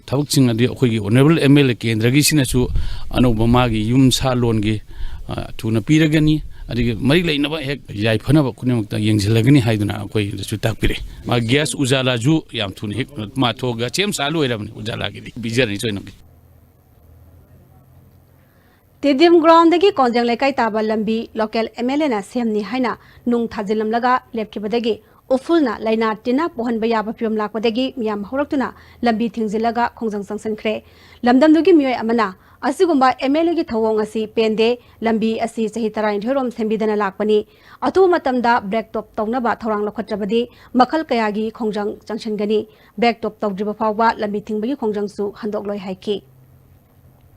ꯊꯕꯛꯁꯤꯡ ꯑꯗꯨ ꯑꯩꯈꯣꯏꯒꯤ ꯑꯣꯅꯔꯦꯕꯜ ꯑꯦꯝ ꯑꯦꯜ ꯑꯦ ꯀꯦꯟꯗ꯭ꯔꯒꯤꯁꯤꯅꯁꯨ ꯑꯅꯧꯕ ꯃꯥꯒꯤ ꯌꯨꯝ ꯁꯥ ꯂꯣꯟꯒꯤ, ꯑ, ꯊꯨꯅ ꯄꯤꯔꯒꯅꯤ꯫ ꯑꯗꯒꯤ ꯃꯔꯤ ꯂꯩꯅꯕ ꯍꯦꯛ ꯌꯥꯏꯐꯅꯕ ꯈꯨꯗꯤꯡꯃꯛꯇ ꯌꯦꯡꯁꯤꯜꯂꯒꯅꯤ ꯍꯥꯏꯗꯨꯅ ꯑꯩꯈꯣꯏꯗꯁꯨ ꯇꯥꯛꯄꯤꯔꯦ꯫ ꯃꯥ ꯒ꯭ꯌꯥꯁ ꯎꯖꯥꯂꯥꯁꯨ ꯌꯥꯝ ꯊꯨꯅ ꯍꯦꯛ ꯃꯥ ꯊꯣꯛꯑꯒ ꯁꯦꯝ ꯁꯥ ꯂꯣꯏꯔꯕꯅꯤ, ꯎꯖꯥꯂꯥꯒꯤꯗꯤ ꯄꯤꯖꯔꯅꯤ ꯁꯣꯏꯅ꯫ ꯇꯦꯗꯤꯝ ꯒ꯭ꯔꯥꯎꯟꯗꯒꯤ ꯀꯣꯟꯖꯦꯡ ꯂꯩꯀꯥꯏ ꯇꯥꯕ ꯂꯝꯕꯤ ꯂꯣꯀꯦꯜ ꯑꯦꯝ ꯑꯦꯜ ꯑꯦꯅ ꯁꯦꯝꯅꯤ ꯍꯥꯏꯅ ꯅꯨꯡ ꯊꯥꯖꯤꯜꯂꯝꯂꯒ ꯂꯦꯞꯈꯤꯕꯗꯒꯤ ꯎꯐꯨꯜꯅ ꯂꯥꯏꯅꯥ ꯇꯤꯟꯅ ꯄꯣꯛꯍꯟꯕ ꯌꯥꯕ ꯐꯤꯕꯝ ꯂꯥꯛꯄꯗꯒꯤ ꯃꯤꯌꯥꯝ ꯍꯧꯔꯛꯇꯨꯅ ꯂꯝꯕꯤ ꯊꯤꯡꯖꯤꯜꯂꯒ ꯈꯣꯡꯖꯪ ꯆꯪꯁꯤꯟꯈ꯭ꯔꯦ꯫ ꯂꯝꯗꯝꯗꯨꯒꯤ ꯃꯤꯑꯣꯏ ꯑꯃꯅ ꯑꯁꯤꯒꯨꯝꯕ ꯑꯦꯝ ꯑꯦꯜ ꯑꯦꯒꯤ ꯊꯧꯑꯣꯡ ꯑꯁꯤ ꯄꯦꯟꯗꯦ, ꯂꯝꯕꯤ ꯑꯁꯤ ꯆꯍꯤ ꯇꯔꯥꯅꯤꯊꯣꯏꯔꯣꯝ ꯁꯦꯝꯕꯤꯗꯅ ꯂꯥꯛꯄꯅꯤ, ꯑꯊꯨꯕ ꯃꯇꯝꯗ ꯕ꯭ꯔꯦꯛ ꯇꯣꯞ ꯇꯧꯅꯕ ꯊꯧꯔꯥꯡ ꯂꯧꯈꯠꯇ꯭ꯔꯕꯗꯤ ꯃꯈꯜ ꯀꯌꯥꯒꯤ ꯈꯣꯡꯖꯪ ꯆꯪꯁꯤꯟꯒꯅꯤ, ꯕ꯭ꯔꯦꯛ ꯇꯣꯞ ꯇꯧꯗ꯭ꯔꯤꯕ ꯐꯥꯎꯕ ꯂꯝꯕꯤ ꯊꯤꯡꯕꯒꯤ ꯈꯣꯡꯖꯪꯁꯨ ꯍꯟꯗꯣꯛꯂꯣꯏ ꯍꯥꯏꯈꯤ꯫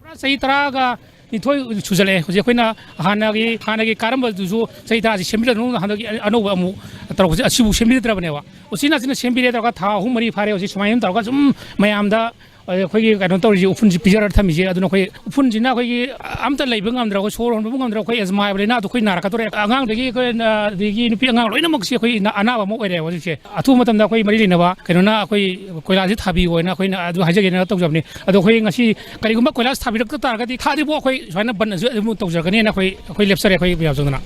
ꯄꯨꯔꯥ ꯆꯍꯤ ꯇꯔꯥꯒ ꯅꯤꯊꯣꯏ ꯁꯨꯖꯜꯂꯛꯑꯦ꯫ ꯍꯧꯖꯤꯛ ꯑꯩꯈꯣꯏꯅ ꯍꯥꯟꯅꯒꯤ, ꯍꯥꯟꯅꯒꯤ ꯀꯥꯔꯝꯕꯗꯨꯁꯨ ꯆꯍꯤ ꯇꯔꯥꯁꯤ ꯁꯦꯝꯕꯤꯔꯛꯇ꯭ꯔꯕꯅꯤꯅ ꯍꯟꯗꯛꯀꯤ ꯑꯅꯧꯕ ꯑꯃꯨꯛ ꯇꯧꯔꯛꯄꯁꯦ, ꯑꯁꯤꯕꯨ ꯁꯦꯝꯕꯤꯔꯛꯇ꯭ꯔꯕꯅꯦꯕ꯫ ꯎꯆꯤꯟ ꯅꯥꯆꯤꯟꯅ ꯁꯦꯝꯕꯤꯔꯦ ꯇꯧꯔꯒ ꯊꯥ ꯑꯍꯨꯝ ꯃꯔꯤ ꯐꯥꯔꯦ꯫ ꯍꯧꯖꯤꯛ ꯁꯨꯃꯥꯏꯅ ꯇꯧꯔꯒ ꯁꯨꯝ ꯃꯌꯥꯝꯗ ꯑꯩꯈꯣꯏꯒꯤ ꯀꯩꯅꯣ ꯇꯧꯔꯤꯁꯦ, ꯎꯐꯨꯟꯁꯤ ꯄꯤꯖꯔꯒ ꯊꯝꯃꯤꯁꯦ꯫ ꯑꯗꯨꯅ ꯑꯩꯈꯣꯏ ꯎꯐꯨꯟꯁꯤꯅ ꯑꯩꯈꯣꯏꯒꯤ ꯑꯝꯇ ꯂꯩꯕ ꯉꯝꯗ꯭ꯔꯦ, ꯑꯩꯈꯣꯏ ꯁꯣꯔ ꯍꯣꯟꯕ ꯉꯝꯗ꯭ꯔꯦ, ꯑꯩꯈꯣꯏ ꯑꯦꯖꯃꯥ ꯍꯥꯏꯕ ꯂꯥꯏꯅꯥꯗꯣ ꯑꯩꯈꯣꯏ ꯅꯥꯔꯛꯀꯗꯧꯔꯦ꯫ ꯑꯉꯥꯡꯗꯒꯤ ꯑꯩꯈꯣꯏ, ꯑꯗꯒꯤ ꯅꯨꯄꯤ ꯑꯉꯥꯡ ꯂꯣꯏꯅꯃꯛꯁꯦ ꯑꯩꯈꯣꯏ ꯑꯅꯥꯕ ꯑꯃ ꯑꯣꯏꯔꯦ ꯍꯧꯖꯤꯛꯁꯦ꯫ ꯑꯊꯨꯕ ꯃꯇꯝꯗ ꯑꯩꯈꯣꯏ ꯃꯔꯤ ꯂꯩꯅꯕ ꯀꯩꯅꯣꯅ ꯑꯩꯈꯣꯏ ꯀꯣꯏꯂꯥꯁꯁꯦ ꯊꯥꯕꯤꯌꯣꯅ ꯑꯩꯈꯣꯏꯅ ꯑꯗꯨ ꯍꯥꯏꯖꯒꯦꯅ ꯇꯧꯖꯕꯅꯤ꯫ ꯑꯗꯣ ꯑꯩꯈꯣꯏ ꯉꯁꯤ ꯀꯔꯤꯒꯨꯝꯕ ꯀꯣꯏꯂꯥꯁ ꯊꯥꯕꯤꯔꯛꯇ ꯇꯥꯔꯒꯗꯤ, ꯊꯥꯗ꯭ꯔꯤꯕꯣ ꯑꯩꯈꯣꯏ ꯁꯨꯃꯥꯏꯅ ꯕꯟ ꯑꯁꯤ ꯑꯗꯨꯝ ꯇꯧꯖꯔꯛꯀꯅꯤꯅ ꯑꯩꯈꯣꯏ, ꯑꯩꯈꯣꯏ ꯂꯦꯞꯆꯔꯦ ꯑꯩꯈꯣꯏ ꯃꯌꯥꯝ ꯆꯪꯗꯅ꯫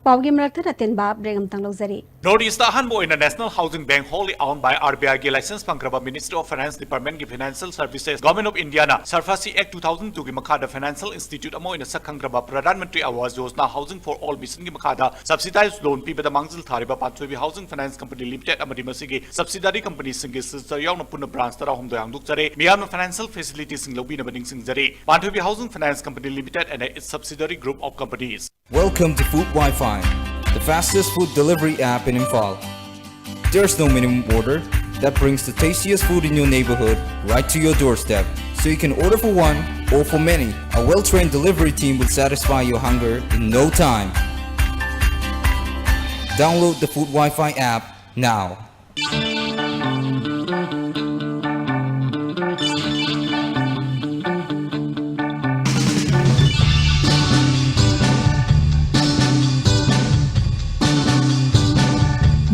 ꯄꯥꯎꯒꯤ ꯃꯔꯛꯇ ꯔꯇꯦꯟꯕ ꯕ꯭ꯔꯦꯛ ꯑꯃꯇꯪ ꯂꯧꯖꯔꯤ꯫ North East ꯑꯍꯥꯟꯕ ꯑꯣꯏꯅ National Housing Bank, wholly owned by RBI ꯒꯤ license ꯐꯪꯈ꯭ꯔꯕ Ministry of Finance Department ꯀꯤ Financial Services, Government of India ꯅ SARFAESI Act two thousand two ꯒꯤ ꯃꯈꯥꯗ financial institute ꯑꯃ ꯑꯣꯏꯅ ꯁꯛ ꯈꯪꯈ꯭ꯔꯕ Pradhan Mantri Awas Yojana Housing for All Mission ꯒꯤ ꯃꯈꯥꯗ subsidized loan ꯄꯤꯕꯗ ꯃꯥꯡꯖꯤꯜ ꯊꯥꯔꯤꯕ ꯄꯥꯟꯊꯣꯏꯕꯤ Housing Finance Company Limited ꯑꯃꯗꯤ ꯃꯁꯤꯒꯤ subsidiary company ꯁꯤꯡꯒꯤ ꯁꯤꯜꯆꯔ ꯌꯥꯎꯅ ꯄꯨꯟꯅ branch ꯇꯔꯥꯍꯨꯝꯗꯣꯏ ꯍꯥꯡꯗꯣꯛꯆꯔꯦ꯫ ꯃꯤꯌꯥꯝꯅ financial facility ꯁꯤꯡ ꯂꯧꯕꯤꯅꯕ ꯅꯤꯡꯁꯤꯡꯖꯔꯤ꯫ Panthoibi Housing Finance Company Limited and its subsidiary group of companies. Welcome to Food Wi-Fi, the fastest food delivery app in Imphal. There's no minimum order that brings the tastiest food in your neighborhood right to your doorstep. So you can order for one or for many. A well-trained delivery team will satisfy your hunger in no time. Download the Food Wi-Fi app now.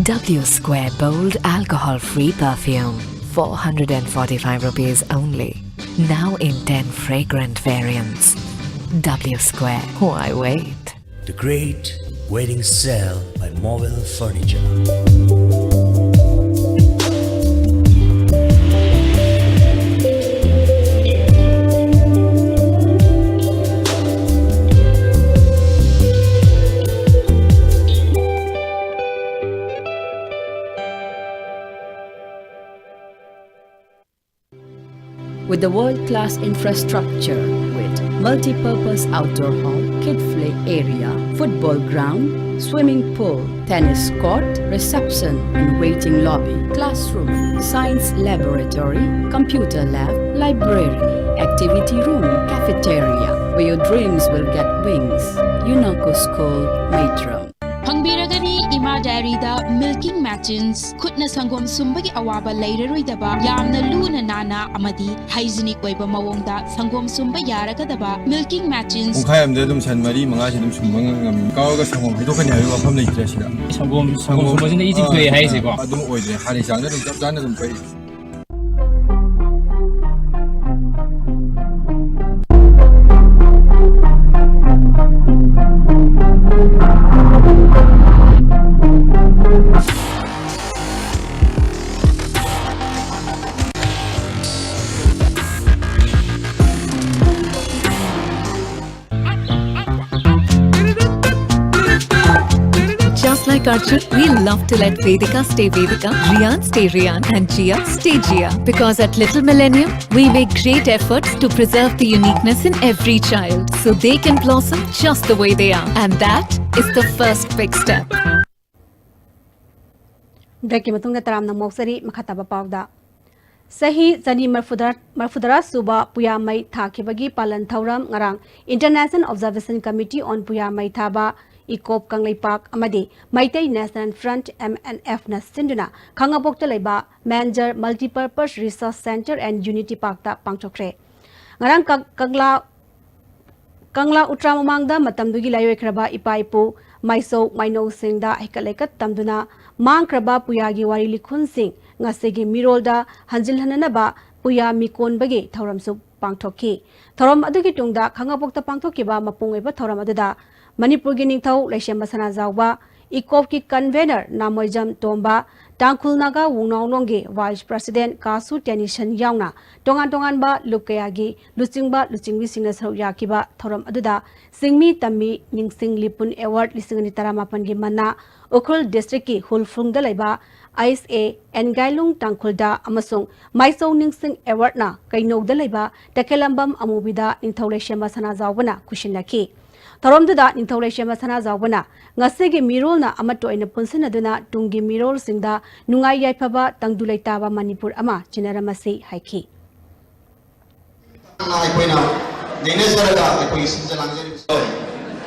W Square Bold Alcohol Free Perfume, four hundred and forty-five rupees only. Now in ten fragrant variants. W Square, why wait? The Great Wedding Sale by Mobile Furniture. With the world-class infrastructure with multi-purpose outdoor hall, kid play area, football ground, swimming pool, tennis court, reception and waiting lobby, classroom, science laboratory, computer lab, library, activity room, cafeteria, where your dreams will get wings. Unako School, Maitram. ꯐꯪꯕꯤꯔꯒꯅꯤ ꯏꯃꯥ ꯗꯥꯏꯔꯤꯗ milking machines, ꯈꯨꯠꯅ ꯁꯪꯒꯣꯝ ꯁꯨꯝꯕꯒꯤ ꯑꯋꯥꯕ ꯂꯩꯔꯔꯣꯏꯗꯕ, ꯌꯥꯝꯅ ꯂꯨꯅ ꯅꯥꯟꯅ ꯑꯃꯗꯤ hygienic ꯑꯣꯏꯕ ꯃꯑꯣꯡꯗ ꯁꯪꯒꯣꯝ ꯁꯨꯝꯕ ꯌꯥꯔꯒꯗꯕ ꯃꯤꯜꯀꯤꯡ ꯃꯦꯆꯤꯟꯁ꯫ ꯄꯨꯡꯈꯥꯏ ꯑꯃꯗ ꯑꯗꯨꯝ ꯁꯟ ꯃꯔꯤ ꯃꯉꯥꯁꯤ ꯑꯗꯨꯝ ꯁꯨꯝꯕ ꯉꯝꯃꯤ꯫ ꯀꯥꯎꯔꯒ ꯁꯪꯒꯣꯝ ꯍꯩꯗꯣꯛꯀꯅꯤ ꯍꯥꯏꯕꯒꯤ ꯋꯥꯐꯝ ꯂꯩꯇ꯭ꯔꯦ ꯁꯤꯗ꯫ ꯁꯪꯒꯣꯝ, ꯁꯪꯒꯣꯝ ꯁꯪꯒꯣꯝ, ꯁꯨꯝꯕꯁꯤꯅ ꯏ ꯆꯤꯛꯊꯣꯛꯑꯦ ꯑꯥ, ꯍꯥꯏꯁꯦꯀꯣ? ꯑꯗꯨꯝ ꯑꯣꯏꯗ꯭ꯔꯦ꯫ ꯍꯥꯟꯅꯒꯤ ꯆꯥꯡꯗ ꯑꯗꯨꯝ ꯆꯞ ꯆꯥꯅ ꯑꯗꯨꯝ ꯊꯣꯛꯏ꯫ Just like Arjun, we love to let Vedika stay Vedika, Rian stay Rian, and Jia stay Jia. Because at Little Millennium, we make great efforts to preserve the uniqueness in every child so they can blossom just the way they are. And that is the first big step. ꯕ꯭ꯔꯦꯛꯀꯤ ꯃꯇꯨꯡꯗ ꯇꯔꯥꯝꯅ ꯃꯣꯛꯆꯔꯤ꯫ ꯃꯈꯥ ꯇꯥꯕ ꯄꯥꯎꯗ, ꯆꯍꯤ ꯆꯅꯤ ꯃꯔꯐꯨꯇꯔꯥ, ꯃꯔꯐꯨꯇꯔꯥ ꯁꯨꯕ ꯄꯨꯌꯥꯃꯩ ꯊꯥꯈꯤꯕꯒꯤ ꯄꯥꯂꯟ ꯊꯧꯔꯝ ꯉꯔꯥꯡ International Observation Committee on ꯄꯨꯌꯥꯃꯩ ꯊꯥꯕ, ꯏꯀꯣꯞ ꯀꯪꯂꯩꯄꯥꯛ ꯑꯃꯗꯤ Meitei National Front, M N F ꯅ ꯁꯤꯟꯗꯨꯅ ꯈꯥꯉꯕꯣꯛꯇ ꯂꯩꯕ Manjor Multipurpose Resource Centre and Unity Park ꯇ ꯄꯥꯡꯊꯣꯛꯈ꯭ꯔꯦ꯫ ꯉꯔꯥꯡ ꯀ-, ꯀꯪꯂꯥ ꯀꯪꯂꯥ ꯎꯇ꯭ꯔꯥ ꯃꯃꯥꯡꯗ ꯃꯇꯝꯗꯨꯒꯤ ꯂꯥꯏꯑꯣꯏꯈ꯭ꯔꯕ ꯏꯄꯥ ꯏꯄꯨ ꯃꯥꯏꯆꯧ ꯃꯥꯏꯅꯧꯁꯤꯡꯗ ꯍꯩꯀꯠ ꯂꯩꯀꯠ ꯇꯝꯗꯨꯅ ꯃꯥꯡꯈ꯭ꯔꯕ ꯄꯨꯌꯥꯒꯤ ꯋꯥꯔꯤ ꯂꯤꯈꯨꯟꯁꯤꯡ ꯉꯁꯤꯒꯤ ꯃꯤꯔꯣꯜꯗ ꯍꯟꯖꯤꯜꯍꯟꯅꯅꯕ ꯄꯨꯌꯥ ꯃꯤꯀꯣꯟꯕꯒꯤ ꯊꯧꯔꯝꯁꯨ ꯄꯥꯡꯊꯣꯛꯈꯤ꯫ ꯊꯧꯔꯝ ꯑꯗꯨꯒꯤ ꯇꯨꯡꯗ ꯈꯥꯡꯉꯕꯣꯛꯇ ꯄꯥꯡꯊꯣꯛꯈꯤꯕ ꯃꯄꯨꯡ ꯑꯣꯏꯕ ꯊꯧꯔꯝ ꯑꯗꯨꯗ ꯃꯅꯤꯄꯨꯔꯒꯤ ꯅꯤꯡꯊꯧ ꯂꯩꯁꯦꯝꯕ ꯁꯅꯥꯖꯥꯎꯕ, ꯏꯀꯣꯞꯀꯤ convener ꯅꯥꯃꯣꯏꯖꯝ ꯇꯣꯝꯕ, ꯇꯥꯡꯈꯨꯜ ꯅꯥꯒꯥ ꯋꯨꯡꯅꯥꯎꯂꯣꯡꯒꯤ vice president ꯀꯥꯁꯨ ꯇꯦꯅꯤꯁꯟ ꯌꯥꯎꯅ ꯇꯣꯉꯥꯟ ꯇꯣꯉꯥꯟꯕ ꯂꯨꯞ ꯀꯌꯥꯒꯤ ꯂꯨꯆꯤꯡꯕ ꯂꯨꯆꯤꯡꯕꯤꯁꯤꯡꯅ ꯁꯔꯨꯛ ꯌꯥꯈꯤꯕ ꯊꯧꯔꯝ ꯑꯗꯨꯗ ꯆꯤꯡꯃꯤ ꯇꯝꯃꯤ ꯅꯤꯡꯁꯤꯡ ꯂꯤꯄꯨꯟ award ꯂꯤꯁꯤꯡ ꯑꯅꯤ ꯇꯔꯥꯃꯥꯄꯟꯒꯤ ꯃꯅꯥ ꯎꯈ꯭ꯔꯨꯜ districtꯀꯤ ꯍꯨꯜꯐꯨꯡꯗ ꯂꯩꯕ ꯑꯩꯁ ꯑꯦ ꯑꯦꯟꯒꯥꯏꯂꯨꯡ ꯇꯥꯡꯈꯨꯜꯗ ꯑꯃꯁꯨꯡ ꯃꯥꯏꯆꯧ ꯅꯤꯡꯁꯤꯡ awardꯅ ꯀꯩꯅꯧꯗ ꯂꯩꯕ ꯇꯈꯦꯂꯝꯕꯝ ꯑꯃꯨꯕꯤꯗ ꯅꯤꯡꯊꯧ ꯂꯩꯁꯦꯝꯕ ꯁꯅꯥꯖꯥꯎꯕꯅ ꯈꯨꯠꯁꯤꯟꯅꯈꯤ꯫ ꯊꯧꯔꯝꯗꯨꯗ ꯅꯤꯡꯊꯧ ꯂꯩꯁꯦꯝꯕ ꯁꯅꯥꯖꯥꯎꯕꯅ ꯉꯁꯤꯒꯤ ꯃꯤꯔꯣꯜꯅ ꯑꯃꯠꯇ ꯑꯣꯏꯅ ꯄꯨꯟꯁꯤꯟꯅꯗꯨꯅ ꯇꯨꯡꯒꯤ ꯃꯤꯔꯣꯜꯁꯤꯡꯗ ꯅꯨꯡꯉꯥꯏ ꯌꯥꯏꯐꯕ ꯇꯪꯗꯨ ꯂꯩꯇꯥꯕ ꯃꯅꯤꯄꯨꯔ ꯑꯃ ꯆꯤꯟꯅꯔꯝꯃꯁꯤ ꯍꯥꯏꯈꯤ꯫ ꯑꯩꯈꯣꯏꯅ ꯅꯩꯅꯖꯔꯒ ꯑꯩꯈꯣꯏꯒꯤ ꯁꯤꯟꯖ ꯂꯥꯡꯖꯔꯤꯕꯁꯤ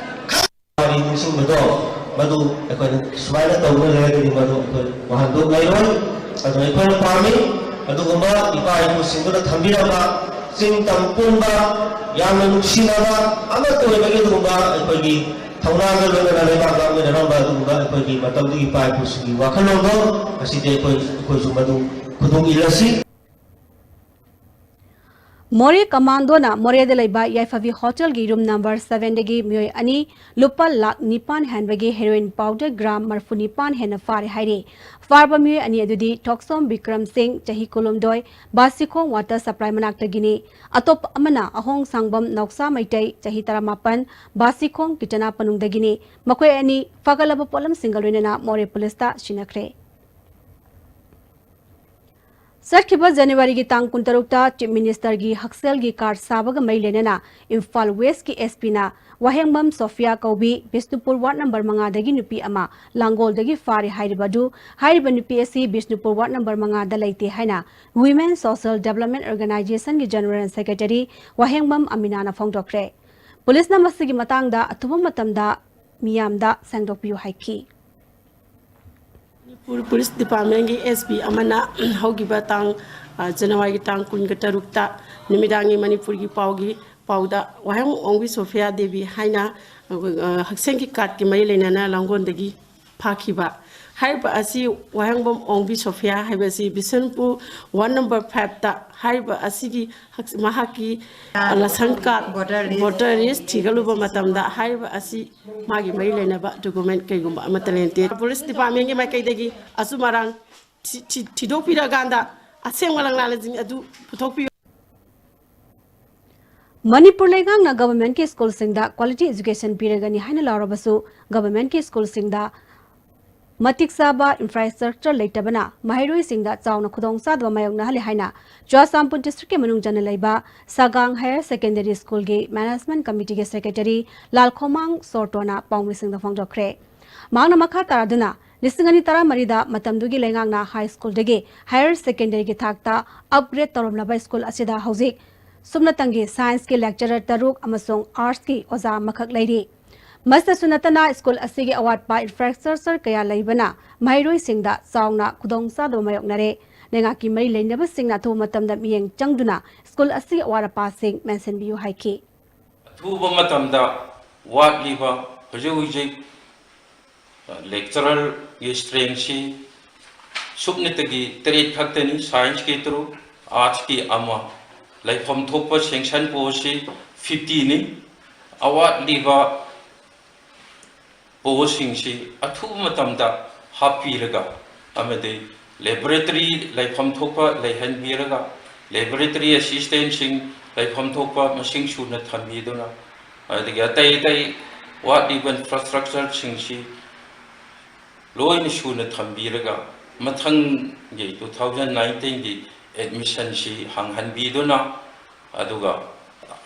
ꯋꯥꯔꯤ ꯅꯤꯡꯁꯤꯡꯕꯗꯣ ꯃꯗꯨ ꯑꯩꯈꯣꯏꯅ ꯁꯨꯃꯥꯏꯅ ꯇꯧꯗꯨꯅ ꯂꯩꯔꯒꯗꯤ ꯃꯗꯨ ꯑꯩꯈꯣꯏ ꯋꯥꯍꯟꯊꯣꯛ ꯂꯩꯔꯣꯏ꯫ ꯑꯗꯨꯅ ꯑꯩꯈꯣꯏꯅ ꯄꯥꯝꯃꯤ ꯑꯗꯨꯒꯨꯝꯕ ꯏꯄꯥ ꯏꯄꯨꯁꯤꯡꯗꯨꯅ ꯊꯝꯕꯤꯔꯝꯕ ꯆꯤꯡ ꯇꯝ ꯄꯨꯝꯕ ꯌꯥꯝꯅ ꯅꯨꯡꯁꯤꯅꯕ ꯑꯃꯠꯇ ꯑꯣꯏꯕꯒꯤ ꯑꯗꯨꯒꯨꯝꯕ ꯑꯩꯈꯣꯏꯒꯤ ꯊꯧꯅꯥꯒ ꯂꯣꯏꯅꯅ ꯂꯩꯕꯥꯛ ꯉꯥꯛꯃꯤꯟꯅꯔꯝꯕ ꯑꯗꯨꯒꯨꯝꯕ ꯑꯩꯈꯣꯏꯒꯤ ꯃꯇꯝꯗꯨꯒꯤ ꯏꯄꯥ ꯏꯄꯨꯁꯤꯡꯒꯤ ꯋꯥꯈꯜꯂꯣꯟꯗꯣ ꯉꯁꯤꯗꯤ ꯑꯩꯈꯣꯏ, ꯑꯩꯈꯣꯏꯁꯨ ꯃꯗꯨ ꯈꯨꯗꯨꯡ ꯏꯜꯂꯁꯤ꯫ ꯃꯣꯔꯦ ꯀꯃꯥꯟꯗꯣꯅ ꯃꯣꯔꯦꯗ ꯂꯩꯕ ꯌꯥꯏꯐꯕꯤ ꯍꯣꯇꯦꯜꯒꯤ ꯔꯨꯝ ꯅꯝꯕꯔ ꯁꯚꯦꯟꯗꯒꯤ ꯃꯤꯑꯣꯏ ꯑꯅꯤ ꯂꯨꯄꯥ ꯂꯥꯈ ꯅꯤꯄꯥꯟ ꯍꯦꯟꯕꯒꯤ ꯍꯦꯔꯣꯏꯟ ꯄꯥꯎꯗꯔ ꯒ꯭ꯔꯥꯝ ꯃꯔꯐꯨ ꯅꯤꯄꯥꯟ ꯍꯦꯟꯅ ꯐꯥꯔꯦ ꯍꯥꯏꯔꯤ꯫ ꯐꯥꯔꯕ ꯃꯤꯑꯣꯏ ꯑꯅꯤ ꯑꯗꯨꯗꯤ ꯊꯣꯛꯁꯣꯝ ꯕꯤꯀ꯭ꯔꯝ ꯁꯤꯡ, ꯆꯍꯤ ꯀꯨꯟꯍꯨꯝꯗꯣꯏ, ꯕꯥꯁꯤꯈꯣꯡ ꯋꯥꯇꯔ ꯁꯄ꯭ꯂꯥꯏ ꯃꯅꯥꯛꯇꯒꯤꯅꯤ꯫ ꯑꯇꯣꯞꯄ ꯑꯃꯅ ꯑꯍꯣꯡ ꯁꯥꯡꯕꯝ ꯅꯥꯎꯆꯥ ꯃꯩꯇꯩ, ꯆꯍꯤ ꯇꯔꯥꯃꯥꯄꯟ, ꯕꯥꯁꯤꯈꯣꯡ ꯀꯤꯆꯅꯥ ꯄꯅꯨꯡꯗꯒꯤꯅꯤ꯫ ꯃꯈꯣꯏ ꯑꯅꯤ ꯐꯒꯠꯂꯕ ꯄꯣꯠꯂꯝꯁꯤꯡꯒ ꯂꯣꯏꯅꯅ ꯃꯣꯔꯦ ꯄꯨꯂꯤꯁꯇ ꯁꯤꯟꯅꯈ꯭ꯔꯦ꯫ ꯆꯠꯈꯤꯕ ꯖꯅꯋꯥꯔꯤꯒꯤ ꯇꯥꯡ ꯀꯨꯟꯇꯔꯨꯛꯇ ꯆꯤꯐ ꯃꯤꯅꯤꯁꯇꯔꯒꯤ ꯍꯛꯁꯦꯜꯒꯤ ꯀꯥꯔꯗ ꯁꯥꯕꯒ ꯃꯔꯤ ꯂꯩꯅꯅ ꯏꯝꯐꯥꯜ ꯋꯦꯁꯀꯤ ꯑꯦꯁ ꯄꯤꯅ ꯋꯥꯍꯦꯡꯕꯝ ꯁꯣꯐꯤꯌꯥ ꯀꯧꯕꯤ ꯕꯤꯁꯅꯨꯄꯨꯔ ꯋꯥꯔꯗ ꯅꯝꯕꯔ ꯃꯉꯥꯗꯒꯤ ꯅꯨꯄꯤ ꯑꯃ ꯂꯥꯡꯒꯣꯜꯗꯒꯤ ꯐꯥꯔꯦ ꯍꯥꯏꯔꯤꯕ ꯑꯗꯨ, ꯍꯥꯏꯔꯤꯕ ꯅꯨꯄꯤ ꯑꯁꯤ ꯕꯤꯁꯅꯨꯄꯨꯔ ꯋꯥꯔꯗ ꯅꯝꯕꯔ ꯃꯉꯥꯗ ꯂꯩꯇꯦ ꯍꯥꯏꯅ Women Social Development Organizationꯒꯤ ꯖꯦꯅꯔꯦꯜ ꯁꯦꯀ꯭ꯔꯦꯇꯔꯤ ꯋꯥꯍꯦꯡꯕꯝ ꯑꯃꯤꯅꯥꯅ ꯐꯣꯡꯗꯣꯛꯈ꯭ꯔꯦ꯫ ꯄꯨꯂꯤꯁꯅ ꯃꯁꯤꯒꯤ ꯃꯇꯥꯡꯗ ꯑꯊꯨꯕ ꯃꯇꯝꯗ ꯃꯤꯌꯥꯝꯗ ꯁꯦꯡꯗꯣꯛꯄꯤꯌꯨ ꯍꯥꯏꯈꯤ꯫ ꯃꯅꯤꯄꯨꯔ ꯄꯨꯂꯤꯁ ꯗꯤꯄꯥꯔꯠꯃꯦꯟꯒꯤ ꯑꯦꯁ ꯄꯤ ꯑꯃꯅ ꯍꯧꯈꯤꯕ ꯇꯥꯡ, ꯑ, ꯖꯅꯋꯥꯔꯤꯒꯤ ꯇꯥꯡ ꯀꯨꯟꯒ ꯇꯔꯨꯛꯇ ꯅꯨꯃꯤꯗꯥꯡꯒꯤ ꯃꯅꯤꯄꯨꯔꯒꯤ ꯄꯥꯎꯒꯤ, ꯄꯥꯎꯗ ꯋꯥꯍꯦꯡ ꯑꯣꯡꯕꯤ ꯁꯣꯐꯤꯌꯥ ꯗꯦꯕꯤ ꯍꯥꯏꯅ ꯑ, ꯍꯛꯁꯦꯜꯒꯤ ꯀꯥꯔꯗꯀꯤ ꯃꯔꯤ ꯂꯩꯅꯅ ꯂꯥꯡꯒꯣꯜꯗꯒꯤ ꯐꯥꯈꯤꯕ꯫ ꯍꯥꯏꯔꯤꯕ ꯑꯁꯤ ꯋꯥꯍꯦꯡꯕꯝ ꯑꯣꯡꯕꯤ ꯁꯣꯐꯤꯌꯥ ꯍꯥꯏꯕ ꯑꯁꯤ ꯕꯤꯁꯦꯝꯄꯨꯔ ꯋꯥꯔꯗ ꯅꯝꯕꯔ ꯐꯥꯏꯚꯇ ꯍꯥꯏꯔꯤꯕ ꯑꯁꯤꯒꯤ ꯍꯛ-, ꯃꯍꯥꯛꯀꯤ, ꯑ, ꯔꯦꯁꯟ ꯀꯥꯔꯗ, ꯚꯣꯇꯔ ꯂꯤꯁ, ꯚꯣꯇꯔ ꯂꯤꯁ ꯊꯤꯒꯠꯂꯨꯕ ꯃꯇꯝꯗ ꯍꯥꯏꯔꯤꯕ ꯑꯁꯤ ꯃꯥꯒꯤ ꯃꯔꯤ ꯂꯩꯅꯕ ꯗꯣꯀꯨꯃꯦꯟ ꯀꯩꯒꯨꯝꯕ ꯑꯃꯠꯇ ꯂꯩꯇꯦ꯫ ꯄꯨꯂꯤꯁ ꯗꯤꯄꯥꯔꯠꯃꯦꯟꯒꯤ ꯃꯥꯏꯀꯩꯗꯒꯤ ꯑꯆꯨꯝ ꯑꯔꯥꯟ ꯊꯤ-, ꯊꯤ-, ꯊꯤꯗꯣꯛꯄꯤꯔꯀꯥꯟꯗ ꯑꯁꯦꯡꯕ ꯂꯪꯂꯥꯂꯁꯤꯡ ꯑꯗꯨ ꯄꯨꯊꯣꯛꯄꯤꯌꯨ꯫ ꯃꯅꯤꯄꯨꯔ ꯂꯩꯉꯥꯛꯅ ꯒꯚꯔꯟꯃꯦꯟꯠꯀꯤ ꯁ꯭ꯀꯨꯜꯁꯤꯡꯗ ꯀ꯭ꯋꯥꯂꯤꯇꯤ ꯑꯦꯖꯨꯀꯦꯁꯟ ꯄꯤꯔꯒꯅꯤ ꯍꯥꯏꯅ ꯂꯥꯎꯔꯕꯁꯨ, ꯒꯚꯔꯟꯃꯦꯟꯠꯀꯤ ꯁ꯭ꯀꯨꯜꯁꯤꯡꯗ ꯃꯇꯤꯛ ꯆꯥꯕ ꯏꯟꯐ꯭ꯔꯥꯁ꯭ꯇ꯭ꯔꯛꯆꯔ ꯂꯩꯇꯕꯅ ꯃꯍꯩꯔꯣꯏꯁꯤꯡꯗ ꯆꯥꯎꯅ ꯈꯨꯗꯣꯡꯆꯥꯗꯕ ꯃꯥꯌꯣꯛꯅꯍꯜꯂꯤ ꯍꯥꯏꯅ ꯆꯨꯔꯥꯆꯥꯟꯄꯨꯔ ꯗꯤꯁꯇ꯭ꯔꯤꯛꯀꯤ ꯃꯅꯨꯡ ꯆꯟꯅ ꯂꯩꯕ ꯁꯥꯒꯥꯡ ꯍꯥꯌꯔ ꯁꯦꯀꯦꯟꯗꯔꯤ ꯁ꯭ꯀꯨꯜꯒꯤ ꯃꯦꯅꯦꯖꯃꯦꯟꯠ ꯀꯃꯤꯇꯤꯒꯤ ꯁꯦꯀ꯭ꯔꯦꯇꯔꯤ ꯂꯥꯜꯈꯣꯃꯥꯡ ꯁꯣꯔꯇꯣꯅ ꯄꯥꯎꯃꯤꯁꯤꯡꯗ ꯐꯣꯡꯗꯣꯛꯈ꯭ꯔꯦ꯫ ꯃꯍꯥꯛꯅ ꯃꯈꯥ ꯇꯥꯔꯗꯨꯅ, ꯂꯤꯁꯤꯡ ꯑꯅꯤ ꯇꯔꯥꯃꯔꯤꯗ ꯃꯇꯝꯗꯨꯒꯤ ꯂꯩꯉꯥꯛꯅ ꯍꯥꯏ ꯁ꯭ꯀꯨꯜꯗꯒꯤ ꯍꯥꯌꯔ ꯁꯦꯀꯦꯟꯗꯔꯤꯒꯤ ꯊꯥꯛꯇ ꯑꯞꯒ꯭ꯔꯦꯗ ꯇꯧꯔꯝꯂꯕ ꯁ꯭ꯀꯨꯜ ꯑꯁꯤꯗ ꯍꯧꯖꯤꯛ ꯁꯨꯞꯅꯇꯪꯒꯤ ꯁꯥꯏꯟꯁꯀꯤ ꯂꯦꯛꯆꯔꯔ ꯇꯔꯨꯛ ꯑꯃꯁꯨꯡ ꯑꯥꯔꯠꯁꯀꯤ ꯑꯣꯖꯥ ꯑꯃꯈꯛ ꯂꯩꯔꯤ꯫ ꯃꯁꯤꯗꯁꯨ ꯅꯠꯇꯅ, ꯁ꯭ꯀꯨꯜ ꯑꯁꯤꯒꯤ ꯑꯋꯥꯠꯄ ꯏꯟꯐ꯭ꯔꯥꯁ꯭ꯇ꯭ꯔꯛꯆꯔ ꯀꯌꯥ ꯂꯩꯕꯅ ꯃꯍꯩꯔꯣꯏꯁꯤꯡꯗ ꯆꯥꯎꯅ ꯈꯨꯗꯣꯡꯆꯥꯗꯕ ꯃꯥꯌꯣꯛꯅꯔꯦ꯫ ꯂꯩꯉꯥꯛꯀꯤ ꯃꯔꯤ ꯂꯩꯅꯕꯁꯤꯡꯅ ꯑꯊꯨꯕ ꯃꯇꯝꯗ ꯃꯤꯠꯌꯦꯡ ꯆꯪꯗꯨꯅ ꯁ꯭ꯀꯨꯜ ꯑꯁꯤꯒꯤ ꯑꯋꯥꯠ ꯑꯄꯥꯁꯤꯡ ꯃꯦꯟꯁꯤꯟꯕꯤꯌꯨ ꯍꯥꯏꯈꯤ꯫ ꯑꯊꯨꯕ ꯃꯇꯝꯗ ꯋꯥꯠꯂꯤꯕ ꯍꯧꯖꯤꯛ ꯍꯧꯖꯤꯛ ꯂꯦꯛꯆꯔꯔꯒꯤ ꯁ꯭ꯇꯔꯦꯡꯁꯤ ꯁꯨꯞꯅꯇꯒꯤ ꯇꯔꯦꯠ ꯈꯛꯇꯅꯤ, ꯁꯥꯏꯟꯁꯀꯤ ꯇꯔꯨꯛ, ꯑꯥꯔꯠꯁꯀꯤ ꯑꯃ, ꯂꯩꯐꯝ ꯊꯣꯛꯄ ꯁꯦꯡꯁꯟ ꯄꯣꯁꯁꯤ ꯐꯤꯐꯇꯤꯅꯤ꯫ ꯑꯋꯥꯠꯂꯤꯕ ꯄꯣꯁꯁꯤꯡꯁꯤ ꯑꯊꯨꯕ ꯃꯇꯝꯗ ꯍꯥꯞꯄꯤꯔꯒ ꯑꯃꯗꯤ ꯂꯦꯕꯣꯔꯦꯇꯔꯤ ꯂꯩꯐꯝ ꯊꯣꯛꯄ ꯂꯩꯍꯟꯕꯤꯔꯒ, ꯂꯦꯕꯣꯔꯦꯇꯔꯤ ꯑꯦꯁꯤꯁꯇꯦꯟꯁꯤꯡ ꯂꯩꯐꯝ ꯊꯣꯛꯄ ꯃꯁꯤꯡ ꯁꯨꯅ ꯊꯝꯕꯤꯗꯨꯅ, ꯑꯗꯒꯤ ꯑꯇꯩ ꯑꯇꯩ ꯋꯥꯠꯂꯤꯕ ꯏꯟꯐ꯭ꯔꯥꯁ꯭ꯇ꯭ꯔꯛꯆꯔꯁꯤꯡꯁꯤ ꯂꯣꯏꯅ ꯁꯨꯅ ꯊꯝꯕꯤꯔꯒ, ꯃꯊꯪꯒꯤ ꯇꯨ ꯊꯥꯎꯖꯟ ꯅꯥꯏꯟꯇꯤꯟꯒꯤ ꯑꯦꯗꯃꯤꯁꯟꯁꯤ ꯍꯥꯡꯍꯟꯕꯤꯗꯨꯅ, ꯑꯗꯨꯒ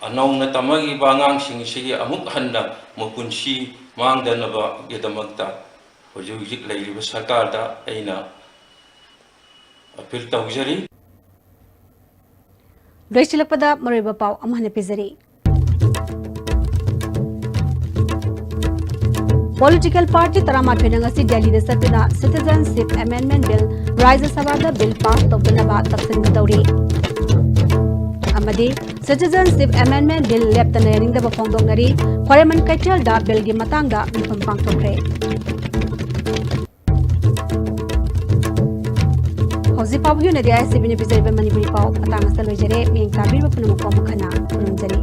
ꯑꯅꯧꯅ ꯇꯝꯃꯛꯏꯕ ꯑꯉꯥꯡꯁꯤꯡꯁꯤꯒꯤ ꯑꯃꯨꯛ ꯍꯟꯅ ꯃꯄꯨꯟꯁꯤ ꯃꯥꯡꯗꯅꯕꯒꯤꯗꯃꯛꯇ ꯍꯧꯖꯤꯛ ꯍꯧꯖꯤꯛ ꯂꯩꯔꯤꯕ ꯁꯔꯀꯥꯔꯗ ꯑꯩꯅ ꯑꯄꯤꯜ ꯇꯧꯖꯔꯤ꯫ ꯂꯣꯏꯁꯤꯜꯂꯛꯄꯗ ꯃꯔꯨꯑꯣꯏꯕ ꯄꯥꯎ ꯑꯃ ꯍꯟꯅ ꯄꯤꯖꯔꯤ꯫ ꯄꯣꯂꯤꯇꯤꯀꯦꯜ ꯄꯥꯔꯇꯤ ꯇꯔꯥꯃꯥꯊꯣꯏꯅ ꯉꯁꯤ ꯗꯦꯜꯂꯤꯗ ꯆꯠꯇꯨꯅ ꯁꯤꯇꯤꯖꯦꯟꯁꯤꯞ ꯑꯦꯃꯦꯟꯗꯃꯦꯟꯠ ꯕꯤꯜ ꯔꯥꯖ꯭ꯌ ꯁꯚꯥꯗ ꯕꯤꯜ ꯄꯥꯁ ꯇꯧꯗꯅꯕ ꯇꯛꯁꯤꯟꯒꯗꯧꯔꯤ꯫ ꯑꯃꯗꯤ Citizenship Amendment Bill ꯂꯦꯞꯇꯅ ꯌꯥꯅꯤꯡꯗꯕ ꯐꯣꯡꯗꯣꯛꯅꯔꯤ꯫ ꯈ꯭ꯋꯥꯏꯔꯝꯕꯟ ꯀꯩꯊꯦꯜꯗ ꯕꯤꯜꯒꯤ ꯃꯇꯥꯡꯗ ꯃꯤꯐꯝ ꯄꯥꯡꯊꯣꯛꯈ꯭ꯔꯦ꯫ ꯍꯧꯖꯤꯛ ꯐꯥꯎꯕꯒꯤ ꯑꯣꯏꯅꯗꯤ ISTVꯅ ꯄꯤꯖꯔꯤꯕ ꯃꯅꯤꯄꯨꯔꯤ ꯄꯥꯎ ꯃꯇꯥꯡ ꯑꯁꯤꯗ ꯂꯣꯏꯖꯔꯦ꯫ ꯃꯤꯠꯌꯦꯡ ꯇꯥꯕꯤꯔꯤꯕ ꯄꯨꯝꯅꯃꯛꯄꯨ ꯑꯃꯨꯛ ꯍꯟꯅ ꯈꯨꯔꯨꯝꯖꯔꯤ꯫